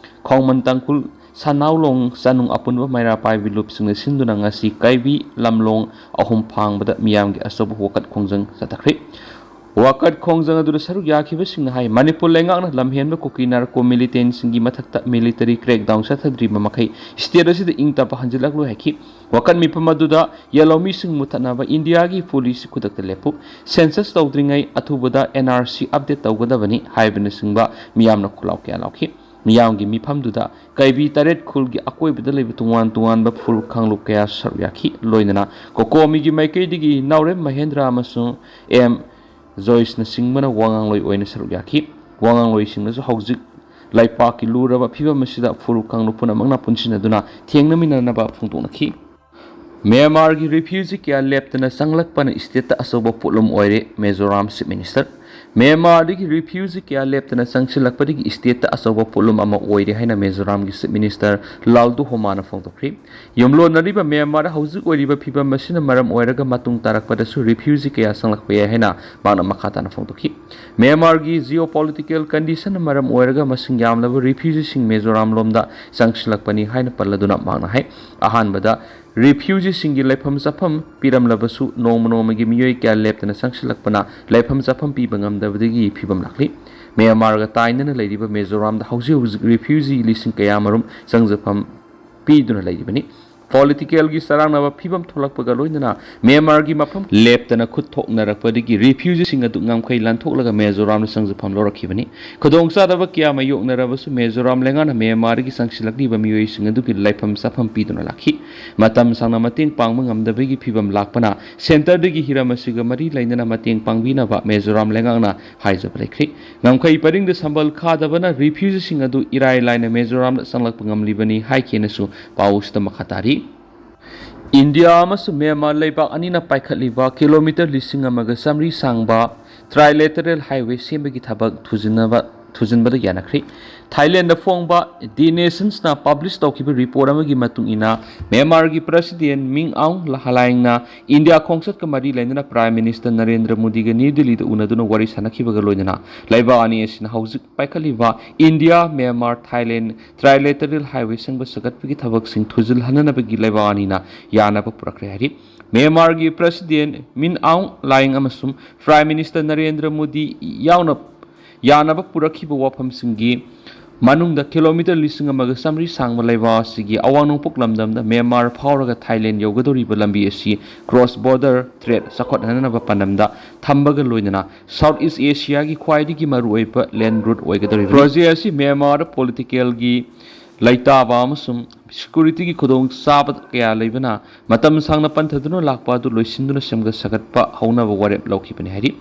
ꯈꯣꯡꯃꯟ ꯇꯥꯡꯈꯨꯜ, ꯁꯅꯥꯎꯂꯣꯡ ꯆꯅꯨꯡ ꯑꯄꯨꯟꯕ ꯃꯩꯔꯥ ꯄꯥꯏꯕꯤ ꯂꯨꯞꯁꯤꯡꯅ ꯁꯤꯟꯗꯨꯅ ꯉꯁꯤ ꯀꯩꯕꯤ ꯂꯝꯂꯣꯡ ꯑꯍꯨꯝ ꯐꯥꯡꯕꯗ ꯃꯤꯌꯥꯝꯒꯤ ꯑꯆꯧꯕ ꯋꯥꯀꯠ ꯈꯣꯡꯖꯪ ꯆꯠꯊꯈ꯭ꯔꯦ꯫ ꯋꯥꯀꯠ ꯈꯣꯡꯖꯪ ꯑꯗꯨꯗ ꯁꯔꯨꯛ ꯌꯥꯈꯤꯕꯁꯤꯡꯅ ꯍꯥꯏ, ꯃꯅꯤꯄꯨꯔ ꯂꯩꯉꯥꯛꯅ ꯂꯝꯍꯦꯟꯕ ꯀꯨꯀꯤ ꯅꯥꯔꯀꯣ ꯃꯤꯂꯤꯇꯦꯟꯁꯤꯡꯒꯤ ꯃꯊꯛꯇ ꯃꯤꯂꯤꯇꯔꯤ ꯀ꯭ꯔꯦꯛꯗꯥꯎꯟ ꯆꯠꯊꯗ꯭ꯔꯤꯕ ꯃꯈꯩ ꯁ꯭ꯇꯦꯠ ꯑꯁꯤꯗ ꯏꯪ ꯇꯞꯄ ꯍꯟꯖꯤꯜꯂꯛꯂꯣꯏ ꯍꯥꯏꯈꯤ꯫ ꯋꯥꯀꯠ ꯃꯤꯐꯝ ꯑꯗꯨꯗ ꯌꯦꯜꯍꯧꯃꯤꯁꯤꯡ ꯃꯨꯊꯠꯅꯕ ꯏꯟꯗꯤꯌꯥꯒꯤ ꯄꯣꯂꯤꯁꯤ ꯈꯨꯗꯛꯇ ꯂꯦꯞꯄꯨ, ꯁꯦꯟꯁꯁ ꯇꯧꯗ꯭ꯔꯤꯉꯩ ꯑꯊꯨꯕꯗ ꯑꯦꯟ ꯑꯥꯔ ꯁꯤ ꯑꯞꯗꯦꯠ ꯇꯧꯒꯗꯕꯅꯤ ꯍꯥꯏꯕꯅꯆꯤꯡꯕ ꯃꯤꯌꯥꯝꯅ ꯈꯨꯜꯂꯥꯎ ꯀꯌꯥ ꯂꯥꯎꯈꯤ꯫ ꯃꯤꯌꯥꯝꯒꯤ ꯃꯤꯐꯝꯗꯨꯗ ꯀꯩꯕꯤ ꯇꯔꯦꯠ ꯈꯨꯜꯒꯤ ꯑꯀꯣꯏꯕꯗ ꯂꯩꯕ ꯇꯣꯉꯥꯟ ꯇꯣꯉꯥꯟꯕ ꯐꯨꯔꯨꯞ ꯀꯥꯡꯂꯨꯞ ꯀꯌꯥ ꯁꯔꯨꯛ ꯌꯥꯈꯤ꯫ ꯂꯣꯏꯅꯅ ꯀꯣꯀꯣꯃꯤꯒꯤ ꯃꯥꯏꯀꯩꯗꯒꯤ ꯅꯥꯎꯔꯦꯝ ꯃꯍꯦꯟꯗ꯭ꯔ ꯑꯃꯁꯨꯡ ꯑꯦꯝ ꯖꯣꯏꯁꯅꯆꯤꯡꯕꯅ ꯋꯥꯉꯥꯡꯂꯣꯏ ꯑꯣꯏꯅ ꯁꯔꯨꯛ ꯌꯥꯈꯤ꯫ ꯋꯥꯉꯥꯡꯂꯣꯏꯁꯤꯡꯅꯁꯨ ꯍꯧꯖꯤꯛ ꯂꯩꯄꯥꯛꯀꯤ ꯂꯨꯔꯕ ꯐꯤꯕꯝ ꯑꯁꯤꯗ ꯐꯨꯔꯨꯞ ꯀꯥꯡꯂꯨꯞ ꯄꯨꯝꯅꯃꯛꯅ ꯄꯨꯟꯁꯤꯟꯅꯗꯨꯅ ꯊꯦꯡꯅꯃꯤꯟꯅꯅꯕ ꯐꯣꯡꯗꯣꯛꯅꯈꯤ꯫ ꯃ꯭ꯌꯥꯟꯃꯥꯔꯒꯤ ꯔꯤꯐ꯭ꯌꯨꯖꯤ ꯀꯌꯥ ꯂꯦꯞꯇꯅ ꯆꯪꯂꯛꯄꯅ ꯁ꯭ꯇꯦꯠꯇ ꯑꯆꯧꯕ ꯄꯣꯠꯂꯨꯝ ꯑꯣꯏꯔꯦ, ꯃꯤꯖꯣꯔꯥꯝ ꯆꯤꯐ ꯃꯤꯅꯤꯁꯇꯔ꯫ ꯃ꯭ꯌꯥꯟꯃꯥꯔꯗꯒꯤ ꯔꯤꯐ꯭ꯌꯨꯖꯤ ꯀꯌꯥ ꯂꯦꯞꯇꯅ ꯆꯪꯁꯤꯜꯂꯛꯄꯗꯒꯤ ꯁ꯭ꯇꯦꯠꯇ ꯑꯆꯧꯕ ꯄꯣꯠꯂꯨꯝ ꯑꯃ ꯑꯣꯏꯔꯦ ꯍꯥꯏꯅ ꯃꯤꯖꯣꯔꯥꯝꯒꯤ ꯆꯤꯐ ꯃꯤꯅꯤꯁꯇꯔ ꯂꯥꯜꯗꯨꯍꯣꯃꯥꯅ ꯐꯣꯡꯗꯣꯛꯈ꯭ꯔꯦ꯫ ꯌꯨꯝꯂꯣꯟꯅꯔꯤꯕ ꯃ꯭ꯌꯥꯟꯃꯥꯔꯗ ꯍꯧꯖꯤꯛ ꯑꯣꯏꯔꯤꯕ ꯐꯤꯕꯝ ꯑꯁꯤꯅ ꯃꯔꯝ ꯑꯣꯏꯔꯒ ꯃꯇꯨꯡ ꯇꯥꯔꯛꯄꯗꯁꯨ ꯔꯤꯐ꯭ꯌꯨꯖꯤ ꯀꯌꯥ ꯆꯪꯂꯛꯄ ꯌꯥꯏ ꯍꯥꯏꯅ ꯃꯍꯥꯛꯅ ꯃꯈꯥ ꯇꯥꯅ ꯐꯣꯡꯗꯣꯛꯈꯤ꯫ ꯃ꯭ꯌꯥꯟꯃꯥꯔꯒꯤ ꯖꯤꯑꯣ ꯄꯣꯂꯤꯇꯤꯀꯦꯜ ꯀꯟꯗꯤꯁꯟꯅ ꯃꯔꯝ ꯑꯣꯏꯔꯒ ꯃꯁꯤꯡ ꯌꯥꯝꯂꯕ ꯔꯤꯐ꯭ꯌꯨꯖꯤꯁꯤꯡ ꯃꯤꯖꯣꯔꯥꯝ ꯂꯣꯝꯗ ꯆꯪꯁꯤꯜꯂꯛꯄꯅꯤ ꯍꯥꯏꯅ ꯄꯜꯂꯗꯨꯅ ꯃꯍꯥꯛꯅ ꯍꯥꯏ, ꯑꯍꯥꯟꯕꯗ ꯔꯤꯐ꯭ꯌꯨꯖꯤꯁꯤꯡꯒꯤ ꯂꯩꯐꯝ ꯆꯥꯐꯝ ꯄꯤꯔꯝꯂꯕꯁꯨ ꯅꯣꯡꯃ ꯅꯣꯡꯃꯒꯤ ꯃꯤꯑꯣꯏ ꯀꯌꯥ ꯂꯦꯞꯇꯅ ꯆꯪꯁꯤꯜꯂꯛꯄꯅ ꯂꯩꯐꯝ ꯆꯥꯐꯝ ꯄꯤꯕ ꯉꯝꯗꯕꯗꯒꯤ ꯐꯤꯕꯝ ꯂꯥꯛꯂꯤ꯫ ꯃ꯭ꯌꯥꯟꯃꯥꯔꯒ ꯇꯥꯏꯅꯅ ꯂꯩꯔꯤꯕ ꯃꯤꯖꯣꯔꯥꯝꯗ ꯍꯧꯖꯤꯛ ꯍꯧꯖꯤꯛ ꯔꯤꯐ꯭ꯌꯨꯖꯤ ꯂꯤꯁꯤꯡ ꯀꯌꯥꯃꯔꯨꯝ ꯆꯪꯖꯐꯝ ꯄꯤꯗꯨꯅ ꯂꯩꯔꯤꯕꯅꯤ꯫ ꯄꯣꯂꯤꯇꯤꯀꯦꯜꯒꯤ ꯆꯔꯥꯡꯅꯕ ꯐꯤꯕꯝ ꯊꯣꯛꯂꯛꯄꯒ ꯂꯣꯏꯅꯅ ꯃ꯭ꯌꯥꯟꯃꯥꯔꯒꯤ ꯃꯐꯝ ꯂꯦꯞꯇꯅ ꯈꯨꯠ ꯊꯣꯛꯅꯔꯛꯄꯗꯒꯤ ꯔꯤꯐ꯭ꯌꯨꯖꯤꯁꯤꯡ ꯑꯗꯨ ꯉꯝꯈꯩ ꯂꯥꯟꯊꯣꯛꯂꯒ ꯃꯤꯖꯣꯔꯥꯝꯗ ꯆꯪꯖꯐꯝ ꯂꯧꯔꯛꯈꯤꯕꯅꯤ꯫ ꯈꯨꯗꯣꯡꯆꯥꯗꯕ ꯀꯌꯥ ꯃꯥꯌꯣꯛꯅꯔꯕꯁꯨ ꯃꯤꯖꯣꯔꯥꯝ ꯂꯩꯉꯥꯛꯅ ꯃ꯭ꯌꯥꯟꯃꯥꯔꯗꯒꯤ ꯆꯪꯁꯤꯜꯂꯛꯂꯤꯕ ꯃꯤꯑꯣꯏꯁꯤꯡ ꯑꯗꯨꯒꯤ ꯂꯩꯐꯝ ꯆꯥꯐꯝ ꯄꯤꯗꯨꯅ ꯂꯥꯛꯈꯤ꯫ ꯃꯇꯝ ꯁꯥꯡꯅ ꯃꯇꯦꯡ ꯄꯥꯡꯕ ꯉꯝꯗꯕꯒꯤ ꯐꯤꯕꯝ ꯂꯥꯛꯄꯅ ꯁꯦꯟꯇꯔꯗꯒꯤ ꯍꯤꯔꯝ ꯑꯁꯤꯒ ꯃꯔꯤ ꯂꯩꯅꯅ ꯃꯇꯦꯡ ꯄꯥꯡꯕꯤꯅꯕ ꯃꯤꯖꯣꯔꯥꯝ ꯂꯩꯉꯥꯛꯅ ꯍꯥꯏꯖꯕ ꯂꯩꯈ꯭ꯔꯦ꯫ ꯉꯝꯈꯩ ꯄꯔꯤꯡꯗ ꯁꯝꯕꯜ ꯈꯥꯗꯕꯅ ꯔꯤꯐ꯭ꯌꯨꯖꯤꯁꯤꯡ ꯑꯗꯨ ꯏꯔꯥꯏ ꯂꯥꯏꯅ ꯃꯤꯖꯣꯔꯥꯝꯗ ꯆꯪꯂꯛꯄ ꯉꯝꯂꯤꯕꯅꯤ ꯍꯥꯏꯈꯤꯅꯁꯨ ꯄꯥꯎ ꯑꯁꯤꯗ ꯃꯈꯥ ꯇꯥꯔꯤ꯫ ꯏꯟꯗꯤꯌꯥ ꯑꯃꯁꯨꯡ ꯃ꯭ꯌꯥꯟꯃꯥꯔ ꯂꯩꯕꯥꯛ ꯑꯅꯤꯅ ꯄꯥꯏꯈꯠꯂꯤꯕ ꯀꯤꯂꯣꯃꯤꯇꯔ ꯂꯤꯁꯤꯡ ꯑꯃꯒ ꯆꯥꯃꯔꯤ ꯁꯥꯡꯕ trilateral highway ꯁꯦꯝꯕꯒꯤ ꯊꯕꯛ ꯊꯨꯖꯤꯟꯅꯕ ꯊꯨꯖꯤꯟꯕꯗ ꯌꯥꯅꯈ꯭ꯔꯦ꯫ ꯊꯥꯏꯂꯦꯟꯗ ꯐꯣꯡꯕ ꯗꯤ ꯅꯦꯁꯟꯁꯅ ꯄꯕ꯭ꯂꯤꯁ ꯇꯧꯈꯤꯕ ꯔꯤꯄꯣꯔꯠ ꯑꯃꯒꯤ ꯃꯇꯨꯡ ꯏꯟꯅ, ꯃ꯭ꯌꯥꯟꯃꯥꯔꯒꯤ ꯄ꯭ꯔꯁꯤꯗꯦꯟ ꯃꯤꯡ ꯑꯥꯎꯡ ꯍꯂꯥꯏꯡꯅ ꯏꯟꯗꯤꯌꯥ ꯈꯣꯡꯆꯠꯀ ꯃꯔꯤ ꯂꯩꯅꯅ ꯄ꯭ꯔꯥꯏꯝ ꯃꯤꯅꯤꯁꯇꯔ ꯅꯔꯦꯟꯗ꯭ꯔ ꯃꯣꯗꯤꯒ ꯅ꯭ꯌꯨ ꯗꯤꯜꯂꯤꯗ ꯎꯅꯗꯨꯅ ꯋꯥꯔꯤ ꯁꯥꯟꯅꯈꯤꯕꯒ ꯂꯣꯏꯅꯅ ꯂꯩꯕꯥꯛ ꯑꯅꯤ ꯑꯁꯤꯅ ꯍꯧꯖꯤꯛ ꯄꯥꯏꯈꯠꯂꯤꯕ India, Myanmar, Thailand trilateral highway ꯁꯦꯝꯒꯠ ꯁꯥꯒꯠꯄꯒꯤ ꯊꯕꯛꯁꯤꯡ ꯊꯨꯖꯤꯜꯍꯟꯅꯅꯕꯒꯤ ꯂꯩꯕꯥꯛ ꯑꯅꯤꯅ ꯌꯥꯅꯕ ꯄꯨꯔꯛꯈ꯭ꯔꯦ ꯍꯥꯏꯔꯤ꯫ ꯃ꯭ꯌꯥꯟꯃꯥꯔꯒꯤ ꯄ꯭ꯔꯁꯤꯗꯦꯟ ꯃꯤꯟ ꯑꯥꯎꯡ ꯂꯥꯏꯡ ꯑꯃꯁꯨꯡ ꯄ꯭ꯔꯥꯏꯝ ꯃꯤꯅꯤꯁꯇꯔ ꯅꯔꯦꯟꯗ꯭ꯔ ꯃꯣꯗꯤ ꯌꯥꯎꯅ ꯌꯥꯅꯕ ꯄꯨꯔꯛꯈꯤꯕ ꯋꯥꯐꯝꯁꯤꯡꯒꯤ ꯃꯅꯨꯡꯗ ꯀꯤꯂꯣꯃꯤꯇꯔ ꯂꯤꯁꯤꯡ ꯑꯃꯒ ꯆꯥꯃꯔꯤ ꯁꯥꯡꯕ ꯂꯩꯕꯥꯛ ꯑꯁꯤꯒꯤ ꯑꯋꯥꯡ ꯅꯣꯡꯄꯣꯛ ꯂꯝꯗꯝꯗ ꯃ꯭ꯌꯥꯟꯃꯥꯔ ꯐꯥꯎꯔꯒ ꯊꯥꯏꯂꯦꯟ ꯌꯧꯒꯗꯧꯔꯤꯕ ꯂꯝꯕꯤ ꯑꯁꯤ cross border trade ꯆꯥꯎꯈꯠꯍꯟꯅꯅꯕ ꯄꯥꯟꯗꯝꯗ ꯊꯝꯕꯒ ꯂꯣꯏꯅꯅ South East Asiaꯒꯤ ꯈ꯭ꯋꯥꯏꯗꯒꯤ ꯃꯔꯨꯑꯣꯏꯕ land route ꯑꯣꯏꯒꯗꯧꯔꯤꯕꯅꯤ꯫ ꯄ꯭ꯔꯣꯖꯦꯛ ꯑꯁꯤ ꯃ꯭ꯌꯥꯟꯃꯥꯔꯗ political ꯒꯤ ꯂꯩꯇꯥꯕ ꯑꯃꯁꯨꯡ security ꯒꯤ ꯈꯨꯗꯣꯡꯆꯥꯕ ꯀꯌꯥ ꯂꯩꯕꯅ ꯃꯇꯝ ꯁꯥꯡꯅ ꯄꯟꯊꯗꯨꯅ ꯂꯥꯛꯄ ꯑꯗꯨ ꯂꯣꯏꯁꯤꯟꯗꯨꯅ ꯁꯦꯝꯒꯠ ꯁꯥꯒꯠꯄ ꯍꯧꯅꯕ ꯋꯥꯔꯦꯞ ꯂꯧꯈꯤꯕꯅꯤ ꯍꯥꯏꯔꯤ꯫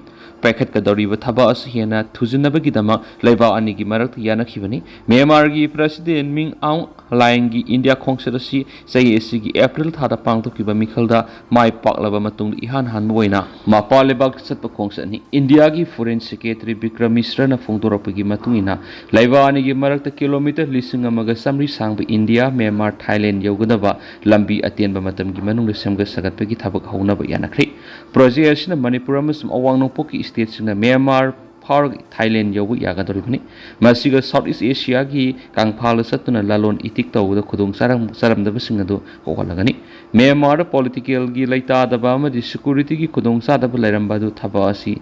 ꯄꯥꯏꯈꯠꯀꯗꯧꯔꯤꯕ ꯊꯕꯛ ꯑꯁꯤ ꯍꯦꯟꯅ ꯊꯨꯖꯤꯟꯅꯕꯒꯤꯗꯃꯛ ꯂꯩꯕꯥꯛ ꯑꯅꯤꯒꯤ ꯃꯔꯛꯇ ꯌꯥꯅꯈꯤꯕꯅꯤ꯫ ꯃ꯭ꯌꯥꯟꯃꯥꯔꯒꯤ ꯄ꯭ꯔꯁꯤꯗꯦꯟ ꯃꯤꯡ ꯑꯥꯎꯡ ꯂꯥꯏꯡꯒꯤ ꯏꯟꯗꯤꯌꯥ ꯈꯣꯡꯆꯠ ꯑꯁꯤ ꯆꯍꯤ ꯑꯁꯤꯒꯤ ꯑꯦꯄ꯭ꯔꯤꯜ ꯊꯥꯗ ꯄꯥꯡꯊꯣꯛꯈꯤꯕ ꯃꯤꯈꯜꯗ ꯃꯥꯏ ꯄꯥꯛꯂꯕ ꯃꯇꯨꯡꯗ ꯏꯍꯥꯟ ꯍꯥꯟꯕ ꯑꯣꯏꯅ ꯃꯄꯥꯟ ꯂꯩꯕꯥꯛꯇ ꯆꯠꯄ ꯈꯣꯡꯆꯠꯅꯤ꯫ ꯏꯟꯗꯤꯌꯥꯒꯤ Foreign Secretary ꯕꯤꯀ꯭ꯔꯝ ꯃꯤꯁ꯭ꯔꯅ ꯐꯣꯡꯗꯣꯔꯛꯄꯒꯤ ꯃꯇꯨꯡ ꯏꯟꯅ, ꯂꯩꯕꯥꯛ ꯑꯅꯤꯒꯤ ꯃꯔꯛꯇ ꯀꯤꯂꯣꯃꯤꯇꯔ ꯂꯤꯁꯤꯡ ꯑꯃꯒ ꯆꯥꯃꯔꯤ ꯁꯥꯡꯕ ꯏꯟꯗꯤꯌꯥ, ꯃ꯭ꯌꯥꯟꯃꯥꯔ, ꯊꯥꯏꯂꯦꯟ ꯌꯧꯒꯗꯕ ꯂꯝꯕꯤ ꯑꯇꯦꯟꯕ ꯃꯇꯝꯒꯤ ꯃꯅꯨꯡꯗ ꯁꯦꯝꯒꯠ ꯁꯥꯒꯠꯄꯒꯤ ꯊꯕꯛ ꯍꯧꯅꯕ ꯌꯥꯅꯈ꯭ꯔꯦ꯫ ꯄ꯭ꯔꯣꯖꯦꯛ ꯑꯁꯤꯅ ꯃꯅꯤꯄꯨꯔ ꯑꯃꯁꯨꯡ ꯑꯋꯥꯡ ꯅꯣꯡꯄꯣꯛꯀꯤ stateꯁꯤꯡꯅ ꯃ꯭ꯌꯥꯟꯃꯥꯔ ꯐꯥꯎꯔꯒ ꯊꯥꯏꯂꯦꯟ ꯌꯧꯕ ꯌꯥꯒꯗꯧꯔꯤꯕꯅꯤ꯫ ꯃꯁꯤꯒ South East Asiaꯒꯤ ꯀꯪꯐꯥꯜꯗ ꯆꯠꯇꯨꯅ ꯂꯂꯣꯟ ꯏꯇꯤꯛ ꯇꯧꯕꯗ ꯈꯨꯗꯣꯡ ꯆꯥꯔꯝ-, ꯆꯥꯔꯝꯗꯕꯁꯤꯡ ꯑꯗꯨ ꯀꯣꯛꯍꯜꯂꯒꯅꯤ꯫ ꯃ꯭ꯌꯥꯟꯃꯥꯔꯗ political ꯒꯤ ꯂꯩꯇꯥꯗꯕ ꯑꯃꯗꯤ security ꯒꯤ ꯈꯨꯗꯣꯡꯆꯥꯗꯕ ꯂꯩꯔꯝꯕ ꯑꯗꯨ ꯊꯕꯛ ꯑꯁꯤ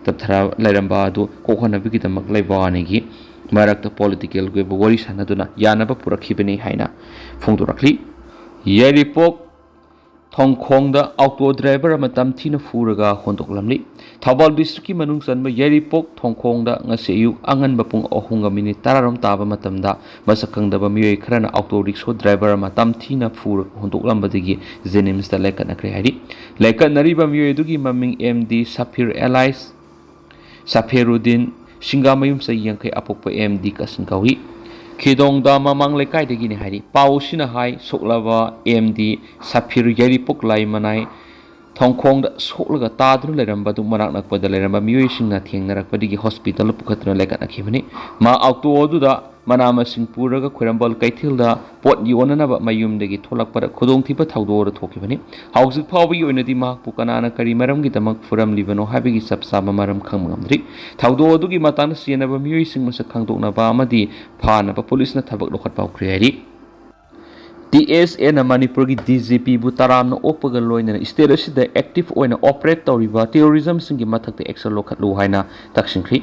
ꯇꯞꯊꯔ ꯂꯩꯔꯝꯕ ꯑꯗꯨ ꯀꯣꯛꯍꯟꯅꯕꯒꯤꯗꯃꯛ ꯂꯩꯕꯥꯛ ꯑꯅꯤꯒꯤ ꯃꯔꯛꯇ political ꯒꯤ ꯑꯣꯏꯕ ꯋꯥꯔꯤ ꯁꯥꯟꯅꯗꯨꯅ ꯌꯥꯅꯕ ꯄꯨꯔꯛꯈꯤꯕꯅꯤ ꯍꯥꯏꯅ ꯐꯣꯡꯗꯣꯔꯛꯂꯤ꯫ ꯌꯥꯏꯔꯤꯄꯣꯛ ꯊꯣꯡꯈꯣꯡꯗ auto driver ꯑꯃ ꯇꯝꯊꯤꯅ ꯐꯨꯔꯒ ꯍꯨꯟꯗꯣꯛꯂꯝꯂꯤ꯫ ꯊꯧꯕꯥꯜ district ꯀꯤ ꯃꯅꯨꯡ ꯆꯟꯕ ꯌꯥꯏꯔꯤꯄꯣꯛ ꯊꯣꯡꯈꯣꯡꯗ ꯉꯁꯤ ꯑꯌꯨꯛ ꯑꯉꯟꯕ ꯄꯨꯡ ꯑꯍꯨꯝꯒ minute ꯇꯔꯥꯔꯣꯝ ꯇꯥꯕ ꯃꯇꯝꯗ ꯃꯁꯛ ꯈꯪꯗꯕ ꯃꯤꯑꯣꯏ ꯈꯔꯅ auto rickshaw driver ꯑꯃ ꯇꯝꯊꯤꯅ ꯐꯨꯔꯒ ꯍꯨꯟꯗꯣꯛꯂꯝꯕꯗꯒꯤ JNIMS ꯇ ꯂꯥꯏꯀꯠꯅꯈ꯭ꯔꯦ ꯍꯥꯏꯔꯤ꯫ ꯂꯥꯏꯀꯠꯅꯔꯤꯕ ꯃꯤꯑꯣꯏ ꯑꯗꯨꯒꯤ ꯃꯃꯤꯡ M D ꯁꯐꯤꯔ alias ꯁꯐꯦꯔꯨꯗꯤꯟ, ꯁꯤꯡꯒꯥꯃꯌꯨꯝ, ꯆꯍꯤ ꯌꯥꯡꯈꯩ, ꯑꯄꯣꯛꯄ M D ꯀꯁꯟ ꯀꯧꯏ꯫ ꯈꯤꯗꯣꯡꯗ ꯃꯃꯥꯡ ꯂꯩꯀꯥꯏꯗꯒꯤꯅꯤ ꯍꯥꯏꯔꯤ꯫ ꯄꯥꯎꯁꯤꯅ ꯍꯥꯏ, ꯁꯣꯛꯂꯕ M D ꯁꯐꯤꯔ ꯌꯥꯏꯔꯤꯄꯣꯛ ꯂꯥꯏꯃꯅꯥꯏ ꯊꯣꯡꯈꯣꯡꯗ ꯁꯣꯛꯂꯒ ꯇꯥꯗꯨꯅ ꯂꯩꯔꯝꯕ ꯑꯗꯨ ꯃꯅꯥꯛ ꯅꯛꯄꯗ ꯂꯩꯔꯝꯕ ꯃꯤꯑꯣꯏꯁꯤꯡꯅ ꯊꯦꯡꯅꯔꯛꯄꯗꯒꯤ ꯍꯣꯁꯄꯤꯇꯥꯜꯗ ꯄꯨꯈꯠꯇꯨꯅ ꯂꯩꯈꯠꯅꯈꯤꯕꯅꯤ꯫ ꯃꯍꯥꯛ ꯑꯣꯇꯣ ꯑꯗꯨꯗ ꯃꯅꯥ ꯃꯁꯤꯡ ꯄꯨꯔꯒ ꯈ꯭ꯋꯥꯏꯔꯝꯕꯟ ꯀꯩꯊꯦꯜꯗ ꯄꯣꯠ ꯌꯣꯟꯅꯅꯕ ꯃꯌꯨꯝꯗꯒꯤ ꯊꯣꯛꯂꯛꯄꯗ ꯈꯨꯗꯣꯡꯊꯤꯕ ꯊꯧꯗꯣꯛ ꯑꯗꯨ ꯊꯣꯛꯈꯤꯕꯅꯤ꯫ ꯍꯧꯖꯤꯛ ꯐꯥꯎꯕꯒꯤ ꯑꯣꯏꯅꯗꯤ ꯃꯍꯥꯛꯄꯨ ꯀꯅꯥꯅ ꯀꯔꯤ ꯃꯔꯝꯒꯤꯗꯃꯛ ꯐꯨꯔꯝꯂꯤꯕꯅꯣ ꯍꯥꯏꯕꯒꯤ ꯆꯞ ꯆꯥꯕ ꯃꯔꯝ ꯈꯪꯕ ꯉꯝꯗ꯭ꯔꯤ꯫ ꯊꯧꯗꯣꯛ ꯑꯗꯨꯒꯤ ꯃꯇꯥꯡꯗ ꯆꯦꯟꯅꯕ ꯃꯤꯑꯣꯏꯁꯤꯡ ꯃꯁꯛ ꯈꯪꯗꯣꯛꯅꯕ ꯑꯃꯗꯤ ꯐꯥꯅꯕ ꯄꯨꯂꯤꯁꯅ ꯊꯕꯛ ꯂꯧꯈꯠꯄ ꯍꯧꯈ꯭ꯔꯦ ꯍꯥꯏꯔꯤ꯫ ꯇꯤ ꯑꯦꯁ ꯑꯦꯅ ꯃꯅꯤꯄꯨꯔꯒꯤ ꯗꯤ ꯖꯤ ꯄꯤꯕꯨ ꯇꯔꯥꯝꯅ ꯑꯣꯛꯄꯒ ꯂꯣꯏꯅꯅ ꯁ꯭ꯇꯦꯠ ꯑꯁꯤꯗ ꯑꯦꯛꯇꯤꯚ ꯑꯣꯏꯅ ꯑꯣꯄꯔꯦꯠ ꯇꯧꯔꯤꯕ ꯇꯦꯔꯣꯔꯤꯖꯝꯁꯤꯡꯒꯤ ꯃꯊꯛꯇ ꯑꯦꯛꯁꯟ ꯂꯧꯈꯠꯂꯨ ꯍꯥꯏꯅ ꯇꯛꯁꯤꯟꯈ꯭ꯔꯤ꯫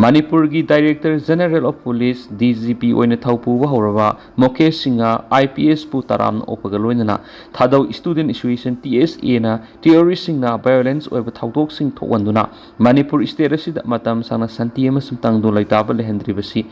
ꯃꯅꯤꯄꯨꯔꯒꯤ director general of police, D G P, ꯑꯣꯏꯅ ꯊꯧ ꯄꯨꯕ ꯍꯧꯔꯕ ꯃꯨꯀꯦꯁ ꯁꯤꯡꯍ, ꯑꯥꯏ ꯄꯤ ꯑꯦꯁꯄꯨ ꯇꯔꯥꯝꯅ ꯑꯣꯛꯄꯒ ꯂꯣꯏꯅꯅ ꯊꯥꯗꯧ ꯁ꯭ꯇꯨꯗꯦꯟꯠ ꯑꯦꯁꯣꯁꯤꯌꯦꯁꯟ, ꯇꯤ ꯑꯦꯁ ꯑꯦꯅ ꯇꯦꯔꯣꯔꯤꯁꯁꯤꯡꯅ ꯚꯥꯏꯑꯣꯂꯦꯟꯁ ꯑꯣꯏꯕ ꯊꯧꯗꯣꯛꯁꯤꯡ ꯊꯣꯛꯍꯟꯗꯨꯅ ꯃꯅꯤꯄꯨꯔ ꯁ꯭ꯇꯦꯠ ꯑꯁꯤꯗ ꯃꯇꯝ ꯁꯥꯡꯅ ꯁꯥꯟꯇꯤ ꯑꯃꯁꯨꯡ ꯇꯪꯗꯨ ꯂꯩꯇꯥꯕ ꯂꯩꯍꯟꯗ꯭ꯔꯤꯕꯁꯤ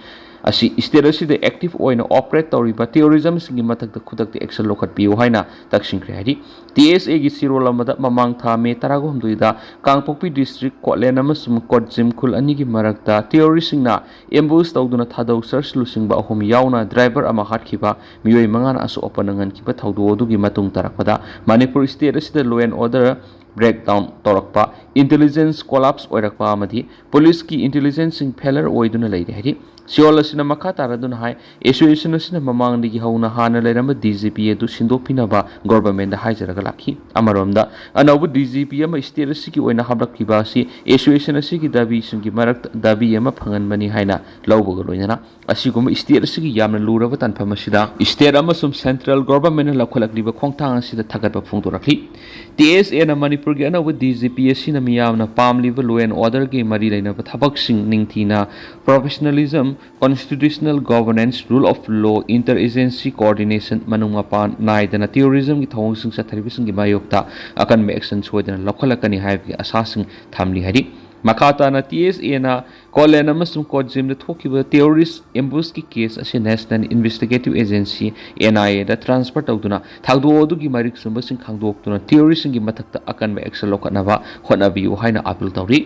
ꯑꯁꯤ ꯁ꯭ꯇꯦꯠ ꯑꯁꯤꯗ ꯑꯦꯛꯇꯤꯚ ꯑꯣꯏꯅ ꯑꯣꯄꯔꯦꯠ ꯇꯧꯔꯤꯕ ꯇꯦꯔꯣꯔꯤꯖꯝꯁꯤꯡꯒꯤ ꯃꯊꯛꯇ ꯈꯨꯗꯛꯇ ꯑꯦꯛꯁꯟ ꯂꯧꯈꯠꯄꯤꯌꯨ ꯍꯥꯏꯅ ꯇꯛꯁꯤꯟꯈ꯭ꯔꯦ ꯍꯥꯏꯔꯤ꯫ ꯇꯤ ꯑꯦꯁ ꯑꯦꯒꯤ ꯆꯦꯔꯣꯜ ꯑꯃꯗ ꯃꯃꯥꯡ ꯊꯥ ꯃꯦ ꯇꯔꯥꯍꯨꯝꯗꯣꯏꯗ ꯀꯥꯡꯄꯣꯛꯄꯤ ꯗꯤꯁꯇ꯭ꯔꯤꯛ ꯀꯣꯠꯂꯦꯟ ꯑꯃꯁꯨꯡ ꯀꯣꯠꯖꯤꯝ ꯈꯨꯜ ꯑꯅꯤꯒꯤ ꯃꯔꯛꯇ ꯇꯦꯔꯣꯔꯤꯁꯁꯤꯡꯅ ꯑꯦꯝꯕꯨꯁ ꯇꯧꯗꯨꯅ ꯊꯥꯗꯧ ꯆꯔꯆ ꯂꯨꯆꯤꯡꯕ ꯑꯍꯨꯝ ꯌꯥꯎꯅ ꯗ꯭ꯔꯥꯏꯚꯔ ꯑꯃ ꯍꯥꯠꯈꯤꯕ, ꯃꯤꯑꯣꯏ ꯃꯉꯥꯅ ꯑꯁꯣꯛ ꯑꯄꯟ ꯅꯪꯍꯟꯈꯤꯕ ꯊꯧꯗꯣꯛ ꯑꯗꯨꯒꯤ ꯃꯇꯨꯡ ꯇꯥꯔꯛꯄꯗ ꯃꯅꯤꯄꯨꯔ ꯁ꯭ꯇꯦꯠ ꯑꯁꯤꯗ ꯂꯣ ꯑꯦꯟ ꯑꯣꯔꯗꯔ ꯕ꯭ꯔꯦꯛꯗꯥꯎꯟ ꯇꯧꯔꯛꯄ, ꯏꯟꯇꯦꯂꯤꯖꯦꯟꯁ ꯀꯣꯂꯥꯞꯁ ꯑꯣꯏꯔꯛꯄ ꯑꯃꯗꯤ ꯄꯨꯂꯤꯁꯀꯤ ꯏꯟꯇꯦꯂꯤꯖꯦꯟꯁꯁꯤꯡ ꯐꯦꯂꯔ ꯑꯣꯏꯗꯨꯅ ꯂꯩꯔꯦ ꯍꯥꯏꯔꯤ꯫ ꯁꯤꯑꯣꯜ ꯑꯁꯤꯅ ꯃꯈꯥ ꯇꯥꯔꯗꯨꯅ ꯍꯥꯏ, ꯑꯦꯁꯣꯁꯤꯌꯦꯁꯟ ꯑꯁꯤꯅ ꯃꯃꯥꯡꯗꯒꯤ ꯍꯧꯅ ꯍꯥꯟꯅ ꯂꯩꯔꯝꯕ ꯗꯤ ꯖꯤ ꯄꯤ ꯑꯗꯨ ꯁꯤꯟꯗꯣꯛꯄꯤꯅꯕ ꯒꯣꯚꯔꯟꯃꯦꯟꯠꯗ ꯍꯥꯏꯖꯔꯒ ꯂꯥꯛꯈꯤ꯫ ꯑꯃꯔꯣꯝꯗ, ꯑꯅꯧꯕ ꯗꯤ ꯖꯤ ꯄꯤ ꯑꯃ ꯁ꯭ꯇꯦꯠ ꯑꯁꯤꯒꯤ ꯑꯣꯏꯅ ꯍꯥꯞꯂꯛꯈꯤꯕ ꯑꯁꯤ ꯑꯦꯁꯣꯁꯤꯌꯦꯁꯟ ꯑꯁꯤꯒꯤ ꯗꯥꯕꯤꯁꯤꯡꯒꯤ ꯃꯔꯛꯇ ꯗꯥꯕꯤ ꯑꯃ ꯐꯪꯍꯟꯕꯅꯤ ꯍꯥꯏꯅ ꯂꯧꯕꯒ ꯂꯣꯏꯅꯅ, ꯑꯁꯤꯒꯨꯝꯕ ꯁ꯭ꯇꯦꯠ ꯑꯁꯤꯒꯤ ꯌꯥꯝꯅ ꯂꯨꯔꯕ ꯇꯥꯟꯐꯝ ꯑꯁꯤꯗ ꯁ꯭ꯇꯦꯠ ꯑꯃꯁꯨꯡ ꯁꯦꯟꯇ꯭ꯔꯦꯜ ꯒꯣꯚꯔꯟꯃꯦꯟꯠꯅ ꯂꯧꯈꯠꯂꯛꯂꯤꯕ ꯈꯣꯡꯊꯥꯡ ꯑꯁꯤꯗ ꯊꯥꯒꯠꯄ ꯐꯣꯡꯗꯣꯔꯛꯂꯤ꯫ ꯇꯤ ꯑꯦꯁ ꯑꯦꯅ ꯃꯅꯤꯄꯨꯔꯒꯤ ꯑꯅꯧꯕ ꯗꯤ ꯖꯤ ꯄꯤ ꯑꯁꯤꯅ ꯃꯤꯌꯥꯝꯅ ꯄꯥꯝꯂꯤꯕ ꯂꯣ ꯑꯦꯟ ꯑꯣꯔꯗꯔꯒꯤ ꯃꯔꯤ ꯂꯩꯅꯕ ꯊꯕꯛꯁꯤꯡ ꯅꯤꯡꯊꯤꯅ, professionalism, constitutional governance, rule of law, inter agency coordination, ꯃꯅꯨꯡ ꯃꯄꯥꯟ ꯅꯥꯏꯗꯅ ꯇꯦꯔꯣꯔꯤꯖꯝꯒꯤ ꯊꯧꯑꯣꯡꯁꯤꯡ ꯆꯠꯊꯔꯤꯕꯁꯤꯡꯒꯤ ꯃꯥꯌꯣꯛꯇ ꯑꯀꯟꯕ ꯑꯦꯛꯁꯟ ꯁꯣꯏꯗꯅ ꯂꯧꯈꯠꯂꯛꯀꯅꯤ ꯍꯥꯏꯕꯒꯤ ꯑꯥꯁꯥꯁꯤꯡ ꯊꯝꯂꯤ ꯍꯥꯏꯔꯤ꯫ ꯃꯈꯥ ꯇꯥꯅ ꯇꯤ ꯑꯦꯁ ꯑꯦꯅ ꯀꯣꯠꯂꯦꯟ ꯑꯃꯁꯨꯡ ꯀꯣꯠꯖꯤꯝꯗ ꯊꯣꯛꯈꯤꯕ ꯇꯦꯔꯣꯔꯤꯁ ꯑꯦꯝꯕꯨꯁꯀꯤ ꯀꯦꯁ ꯑꯁꯤ national investigative agency, N I ꯑꯦꯗ ꯇ꯭ꯔꯥꯟꯁꯐꯔ ꯇꯧꯗꯨꯅ ꯊꯧꯗꯣꯛ ꯑꯗꯨꯒꯤ ꯃꯔꯤꯛ ꯆꯨꯝꯕꯁꯤꯡ ꯈꯪꯗꯣꯛꯇꯨꯅ ꯇꯦꯔꯣꯔꯤꯁꯁꯤꯡꯒꯤ ꯃꯊꯛꯇ ꯑꯀꯟꯕ ꯑꯦꯛꯁꯟ ꯂꯧꯈꯠꯅꯕ ꯍꯣꯠꯅꯕꯤꯌꯨ ꯍꯥꯏꯅ ꯑꯥꯄꯤꯜ ꯇꯧꯔꯤ꯫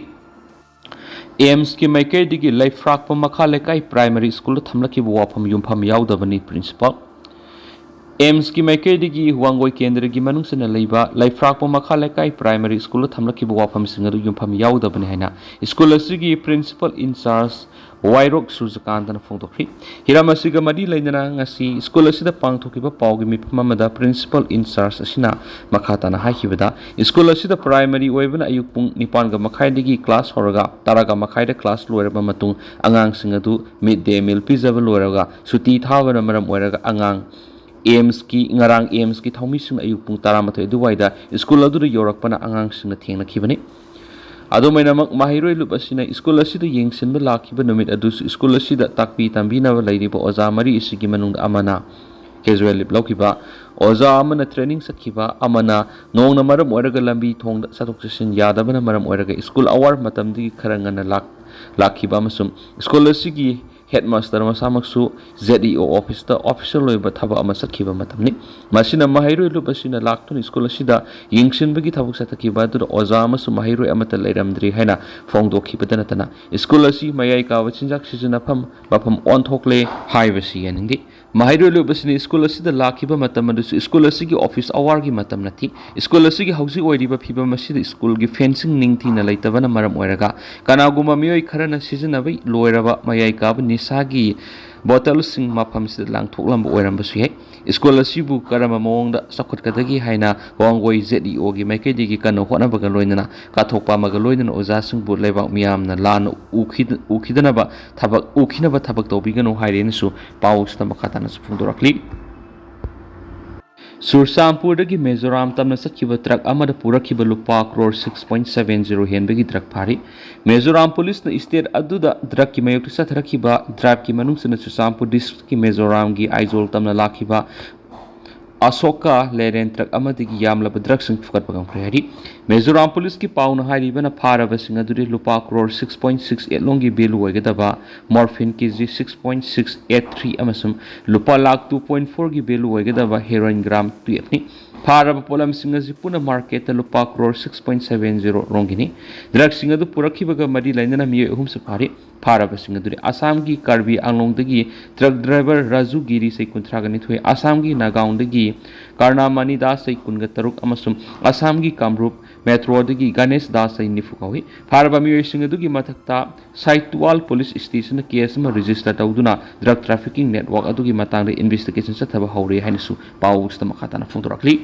ꯑꯦꯝꯁꯀꯤ ꯃꯥꯏꯀꯩꯗꯒꯤ ꯂꯩꯐ꯭ꯔꯥꯛꯄꯝ ꯃꯈꯥ ꯂꯩꯀꯥꯏ ꯄ꯭ꯔꯥꯏꯃꯥꯔꯤ ꯁ꯭ꯀꯨꯜꯗ ꯊꯝꯂꯛꯈꯤꯕ ꯋꯥꯐꯝ ꯌꯨꯝꯐꯝ ꯌꯥꯎꯗꯕꯅꯤ ꯄ꯭ꯔꯤꯟꯁꯤꯄꯥꯜ꯫ ꯑꯦꯝꯁꯀꯤ ꯃꯥꯏꯀꯩꯗꯒꯤ ꯋꯥꯡꯒꯣꯏ ꯀꯦꯟꯗ꯭ꯔꯒꯤ ꯃꯅꯨꯡ ꯆꯟꯅ ꯂꯩꯕ ꯂꯩꯐ꯭ꯔꯥꯛꯄ ꯃꯈꯥ ꯂꯩꯀꯥꯏ ꯄ꯭ꯔꯥꯏꯃꯔꯤ ꯁ꯭ꯀꯨꯜꯗ ꯊꯝꯂꯛꯈꯤꯕ ꯋꯥꯐꯝꯁꯤꯡ ꯑꯗꯨ ꯌꯨꯝꯐꯝ ꯌꯥꯎꯗꯕꯅꯤ ꯍꯥꯏꯅ ꯁ꯭ꯀꯨꯜ ꯑꯁꯤꯒꯤ ꯄ꯭ꯔꯤꯟꯁꯤꯄꯜ ꯏꯟꯆꯥꯔꯖ ꯋꯥꯏꯔꯣꯛ ꯁꯨꯔꯖꯀꯥꯟꯇꯅ ꯐꯣꯡꯗꯣꯛꯈꯤ꯫ ꯍꯤꯔꯝ ꯑꯁꯤꯒ ꯃꯔꯤ ꯂꯩꯅꯅ ꯉꯁꯤ ꯁ꯭ꯀꯨꯜ ꯑꯁꯤꯗ ꯄꯥꯡꯊꯣꯛꯈꯤꯕ ꯄꯥꯎꯒꯤ ꯃꯤꯐꯝ ꯑꯃꯗ ꯄ꯭ꯔꯤꯟꯁꯤꯄꯜ ꯏꯟꯆꯥꯔꯖ ꯑꯁꯤꯅ ꯃꯈꯥ ꯇꯥꯅ ꯍꯥꯏꯈꯤꯕꯗ, ꯁ꯭ꯀꯨꯜ ꯑꯁꯤꯗ ꯄ꯭ꯔꯥꯏꯃꯔꯤ ꯑꯣꯏꯕꯅ ꯑꯌꯨꯛ ꯄꯨꯡ ꯅꯤꯄꯥꯟꯒ ꯃꯈꯥꯏꯗꯒꯤ ꯀ꯭ꯂꯥꯁ ꯍꯧꯔꯒ ꯇꯔꯥꯒ ꯃꯈꯥꯏꯗ ꯀ꯭ꯂꯥꯁ ꯂꯣꯏꯔꯕ ꯃꯇꯨꯡ ꯑꯉꯥꯡꯁꯤꯡ ꯑꯗꯨ ꯃꯤꯗ ꯗꯦ ꯃꯤꯜ ꯄꯤꯖꯕ ꯂꯣꯏꯔꯒ ꯁꯨꯇꯤ ꯊꯥꯕꯅ ꯃꯔꯝ ꯑꯣꯏꯔꯒ ꯑꯉꯥꯡ ꯑꯦꯝꯁꯀꯤ, ꯉꯔꯥꯡ ꯑꯦꯝꯁꯀꯤ ꯊꯧꯃꯤꯁꯤꯡꯅ ꯑꯌꯨꯛ ꯄꯨꯡ ꯇꯔꯥꯃꯥꯊꯣꯏ ꯑꯗꯨꯋꯥꯏꯗ ꯁ꯭ꯀꯨꯜ ꯑꯗꯨꯗ ꯌꯧꯔꯛꯄꯅ ꯑꯉꯥꯡꯁꯤꯡꯅ ꯊꯦꯡꯅꯈꯤꯕꯅꯤ꯫ ꯑꯗꯨꯃꯥꯏꯅꯃꯛ, ꯃꯍꯩꯔꯣꯏ ꯂꯨꯞ ꯑꯁꯤꯅ ꯁ꯭ꯀꯨꯜ ꯑꯁꯤꯗ ꯌꯦꯡꯁꯤꯟꯕ ꯂꯥꯛꯈꯤꯕ ꯅꯨꯃꯤꯠ ꯑꯗꯨꯁꯨ ꯁ꯭ꯀꯨꯜ ꯑꯁꯤꯗ ꯇꯥꯛꯄꯤ ꯇꯝꯕꯤꯅꯕ ꯂꯩꯔꯤꯕ ꯑꯣꯖꯥ ꯃꯔꯤ ꯑꯁꯤꯒꯤ ꯃꯅꯨꯡꯗ ꯑꯃꯅ casual leave ꯂꯧꯈꯤꯕ, ꯑꯣꯖꯥ ꯑꯃꯅ training ꯆꯠꯈꯤꯕ, ꯑꯃꯅ ꯅꯣꯡꯅ ꯃꯔꯝ ꯑꯣꯏꯔꯒ ꯂꯝꯕꯤ ꯊꯣꯡꯗ ꯆꯠꯊꯣꯛ ꯆꯠꯁꯤꯟ ꯌꯥꯗꯕꯅ ꯃꯔꯝ ꯑꯣꯏꯔꯒ ꯁ꯭ꯀꯨꯜ hour ꯃꯇꯝꯗꯒꯤ ꯈꯔ ꯉꯟꯅ ꯂꯥꯛ-, ꯂꯥꯛꯈꯤꯕ ꯑꯃꯁꯨꯡ ꯁ꯭ꯀꯨꯜ ꯑꯁꯤꯒꯤ headmaster ꯃꯁꯥꯃꯛꯁꯨ Z E O officeꯇ official ꯑꯣꯏꯕ ꯊꯕꯛ ꯑꯃ ꯆꯠꯈꯤꯕ ꯃꯇꯝꯅꯤ꯫ ꯃꯁꯤꯅ ꯃꯍꯩꯔꯣꯏ ꯂꯨꯞ ꯑꯁꯤꯅ ꯂꯥꯛꯇꯨꯅ ꯁ꯭ꯀꯨꯜ ꯑꯁꯤꯗ ꯌꯦꯡꯁꯤꯟꯕꯒꯤ ꯊꯕꯛ ꯆꯠꯊꯈꯤꯕ ꯑꯗꯨꯗ ꯑꯣꯖꯥ ꯑꯃꯁꯨꯡ ꯃꯍꯩꯔꯣꯏ ꯑꯃꯠꯇ ꯂꯩꯔꯝꯗ꯭ꯔꯤ ꯍꯥꯏꯅ ꯐꯣꯡꯗꯣꯛꯈꯤꯕꯇ ꯅꯠꯇꯅ, ꯁ꯭ꯀꯨꯜ ꯑꯁꯤ ꯃꯌꯥꯏ ꯀꯥꯕ ꯆꯤꯟꯖꯥꯛ ꯁꯤꯖꯤꯟꯅꯐꯝ ꯃꯐꯝ ꯑꯣꯟꯊꯣꯛꯂꯦ ꯍꯥꯏꯕꯁꯤ ꯌꯥꯅꯤꯡꯗꯦ꯫ ꯃꯍꯩꯔꯣꯏ ꯂꯨꯞ ꯑꯁꯤꯅ ꯁ꯭ꯀꯨꯜ ꯑꯁꯤꯗ ꯂꯥꯛꯈꯤꯕ ꯃꯇꯝ ꯑꯗꯨꯁꯨ ꯁ꯭ꯀꯨꯜ ꯑꯁꯤꯒꯤ office hourꯒꯤ ꯃꯇꯝ ꯅꯠꯇꯦ꯫ ꯁ꯭ꯀꯨꯜ ꯑꯁꯤꯒꯤ ꯍꯧꯖꯤꯛ ꯑꯣꯏꯔꯤꯕ ꯐꯤꯕꯝ ꯑꯁꯤꯗ ꯁ꯭ꯀꯨꯜꯒꯤ fencing ꯅꯤꯡꯊꯤꯅ ꯂꯩꯇꯕꯅ ꯃꯔꯝ ꯑꯣꯏꯔꯒ, ꯀꯅꯥꯒꯨꯝꯕ ꯃꯤꯑꯣꯏ ꯈꯔꯅ ꯁꯤꯖꯤꯟꯅꯕ ꯂꯣꯏꯔꯕ ꯃꯌꯥꯏ ꯀꯥꯕ ꯅꯤꯁꯥꯒꯤ bottleꯁꯤꯡ ꯃꯐꯝꯁꯤꯗ ꯂꯪꯊꯣꯛꯂꯝꯕ ꯑꯣꯏꯔꯝꯕꯁꯨ ꯌꯥꯏ꯫ ꯁ꯭ꯀꯨꯜ ꯑꯁꯤꯕꯨ ꯀꯔꯝꯕ ꯃꯑꯣꯡꯗ ꯆꯥꯎꯈꯠꯀꯗꯒꯦ ꯍꯥꯏꯅ ꯋꯥꯡꯒꯣꯏ Z E Oꯒꯤ ꯃꯥꯏꯀꯩꯗꯒꯤ ꯀꯟꯅ ꯍꯣꯠꯅꯕꯒ ꯂꯣꯏꯅꯅ ꯀꯥꯊꯣꯛꯄ ꯑꯃꯒ ꯂꯣꯏꯅꯅ ꯑꯣꯖꯥꯁꯤꯡꯕꯨ ꯂꯩꯕꯥꯛ ꯃꯤꯌꯥꯝꯅ ꯂꯥꯟꯅ ꯎꯈꯤ-, ꯎꯈꯤꯗꯅꯕ ꯊꯕꯛ, ꯎꯈꯤꯅꯕ ꯊꯕꯛ ꯇꯧꯕꯤꯒꯅꯨ ꯍꯥꯏꯔꯦꯅꯁꯨ ꯄꯥꯎ ꯑꯁꯤꯗ ꯃꯈꯥ ꯇꯥꯅꯁꯨ ꯐꯣꯡꯗꯣꯔꯛꯂꯤ꯫ ꯆꯨꯔꯆꯥꯟꯄꯨꯔꯗꯒꯤ ꯃꯤꯖꯣꯔꯥꯝ ꯇꯝꯅ ꯆꯠꯈꯤꯕ ꯇ꯭ꯔꯛ ꯑꯃꯗ ꯄꯨꯔꯛꯈꯤꯕ ꯂꯨꯄꯥ crore six point seven zero ꯍꯦꯟꯕꯒꯤ ꯗ꯭ꯔꯛ ꯐꯥꯔꯤ꯫ ꯃꯤꯖꯣꯔꯥꯝ ꯄꯨꯂꯤꯁꯅ ꯁ꯭ꯇꯦꯠ ꯑꯗꯨꯗ ꯗ꯭ꯔꯛꯀꯤ ꯃꯥꯌꯣꯛꯇ ꯆꯠꯊꯔꯛꯈꯤꯕ ꯗ꯭ꯔꯥꯏꯚꯀꯤ ꯃꯅꯨꯡ ꯆꯟꯅ ꯆꯨꯔꯆꯥꯟꯄꯨꯔ ꯗꯤꯁꯇ꯭ꯔꯤꯛꯀꯤ ꯃꯤꯖꯣꯔꯥꯝꯒꯤ ꯑꯥꯏꯖꯣꯜ ꯇꯝꯅ ꯂꯥꯛꯈꯤꯕ ꯑꯁꯣꯀꯥ ꯂꯦꯂꯦꯟ ꯇ꯭ꯔꯛ ꯑꯃꯗꯒꯤ ꯌꯥꯝꯂꯕ ꯗ꯭ꯔꯛꯁꯤꯡ ꯐꯨꯒꯠꯄ ꯉꯝꯈ꯭ꯔꯦ ꯍꯥꯏꯔꯤ꯫ ꯃꯤꯖꯣꯔꯥꯝ ꯄꯨꯂꯤꯁꯀꯤ ꯄꯥꯎꯅ ꯍꯥꯏꯔꯤꯕꯅ ꯐꯥꯔꯕꯁꯤꯡ ꯑꯗꯨꯗꯤ ꯂꯨꯄꯥ crore six point six eight ꯂꯣꯝꯒꯤ value ꯑꯣꯏꯒꯗꯕ morphine K G six point six eight three ꯑꯃꯁꯨꯡ ꯂꯨꯄꯥ ꯂꯥꯈ two point fourꯒꯤ value ꯑꯣꯏꯒꯗꯕ heroin gram twelveꯅꯤ꯫ ꯐꯥꯔꯕ ꯄꯣꯠꯂꯝꯁꯤꯡ ꯑꯁꯤ ꯄꯨꯟꯅ marketꯇ ꯂꯨꯄꯥ crore six point seven zero ꯔꯣꯝꯒꯤꯅꯤ꯫ ꯗ꯭ꯔꯛꯁꯤꯡ ꯑꯗꯨ ꯄꯨꯔꯛꯈꯤꯕꯒ ꯃꯔꯤ ꯂꯩꯅꯅ ꯃꯤꯑꯣꯏ ꯑꯍꯨꯝꯁꯨ ꯐꯥꯔꯤ꯫ ꯐꯥꯔꯕꯁꯤꯡ ꯑꯗꯨꯗꯤ ꯑꯁꯥꯝꯒꯤ ꯀꯥꯔꯕꯤ ꯑꯪꯂꯣꯡꯗꯒꯤ ꯇ꯭ꯔꯛ ꯗ꯭ꯔꯥꯏꯚꯔ ꯔꯥꯖꯨ ꯒꯤꯔꯤ, ꯆꯍꯤ ꯀꯨꯟꯊ꯭ꯔꯥ ꯅꯤꯊꯣꯏ, ꯑꯁꯥꯝꯒꯤ ꯅꯥꯒꯥꯎꯟꯗꯒꯤ ꯀꯔꯅꯥꯃꯅꯤ ꯗꯥꯁ, ꯆꯍꯤ ꯀꯨꯟꯒ ꯇꯔꯨꯛ, ꯑꯃꯁꯨꯡ ꯑꯁꯥꯝꯒꯤ ꯀꯥꯃꯔꯨꯞ ꯃꯦꯇ꯭ꯔꯣꯗꯒꯤ ꯒꯅꯦꯁ ꯗꯥꯁ, ꯆꯍꯤ ꯅꯤꯐꯨ ꯀꯧꯏ꯫ ꯐꯥꯔꯕ ꯃꯤꯑꯣꯏꯁꯤꯡ ꯑꯗꯨꯒꯤ ꯃꯊꯛꯇ ꯁꯥꯏꯇꯨꯋꯥꯜ ꯄꯨꯂꯤꯁ ꯁ꯭ꯇꯦꯁꯟꯗ ꯀꯦꯁ ꯑꯃ ꯔꯦꯖꯤꯁꯇꯔ ꯇꯧꯗꯨꯅ ꯗ꯭ꯔꯒ ꯇ꯭ꯔꯥꯐꯤꯀꯤꯡ ꯅꯦꯠꯋꯥꯔꯛ ꯑꯗꯨꯒꯤ ꯃꯇꯥꯡꯗ ꯏꯟꯚꯦꯁꯇꯤꯒꯦꯁꯟ ꯆꯠꯊꯕ ꯍꯧꯔꯦ ꯍꯥꯏꯅꯁꯨ ꯄꯥꯎꯁꯤꯗ ꯃꯈꯥ ꯇꯥꯅ ꯐꯣꯡꯗꯣꯔꯛꯂꯤ꯫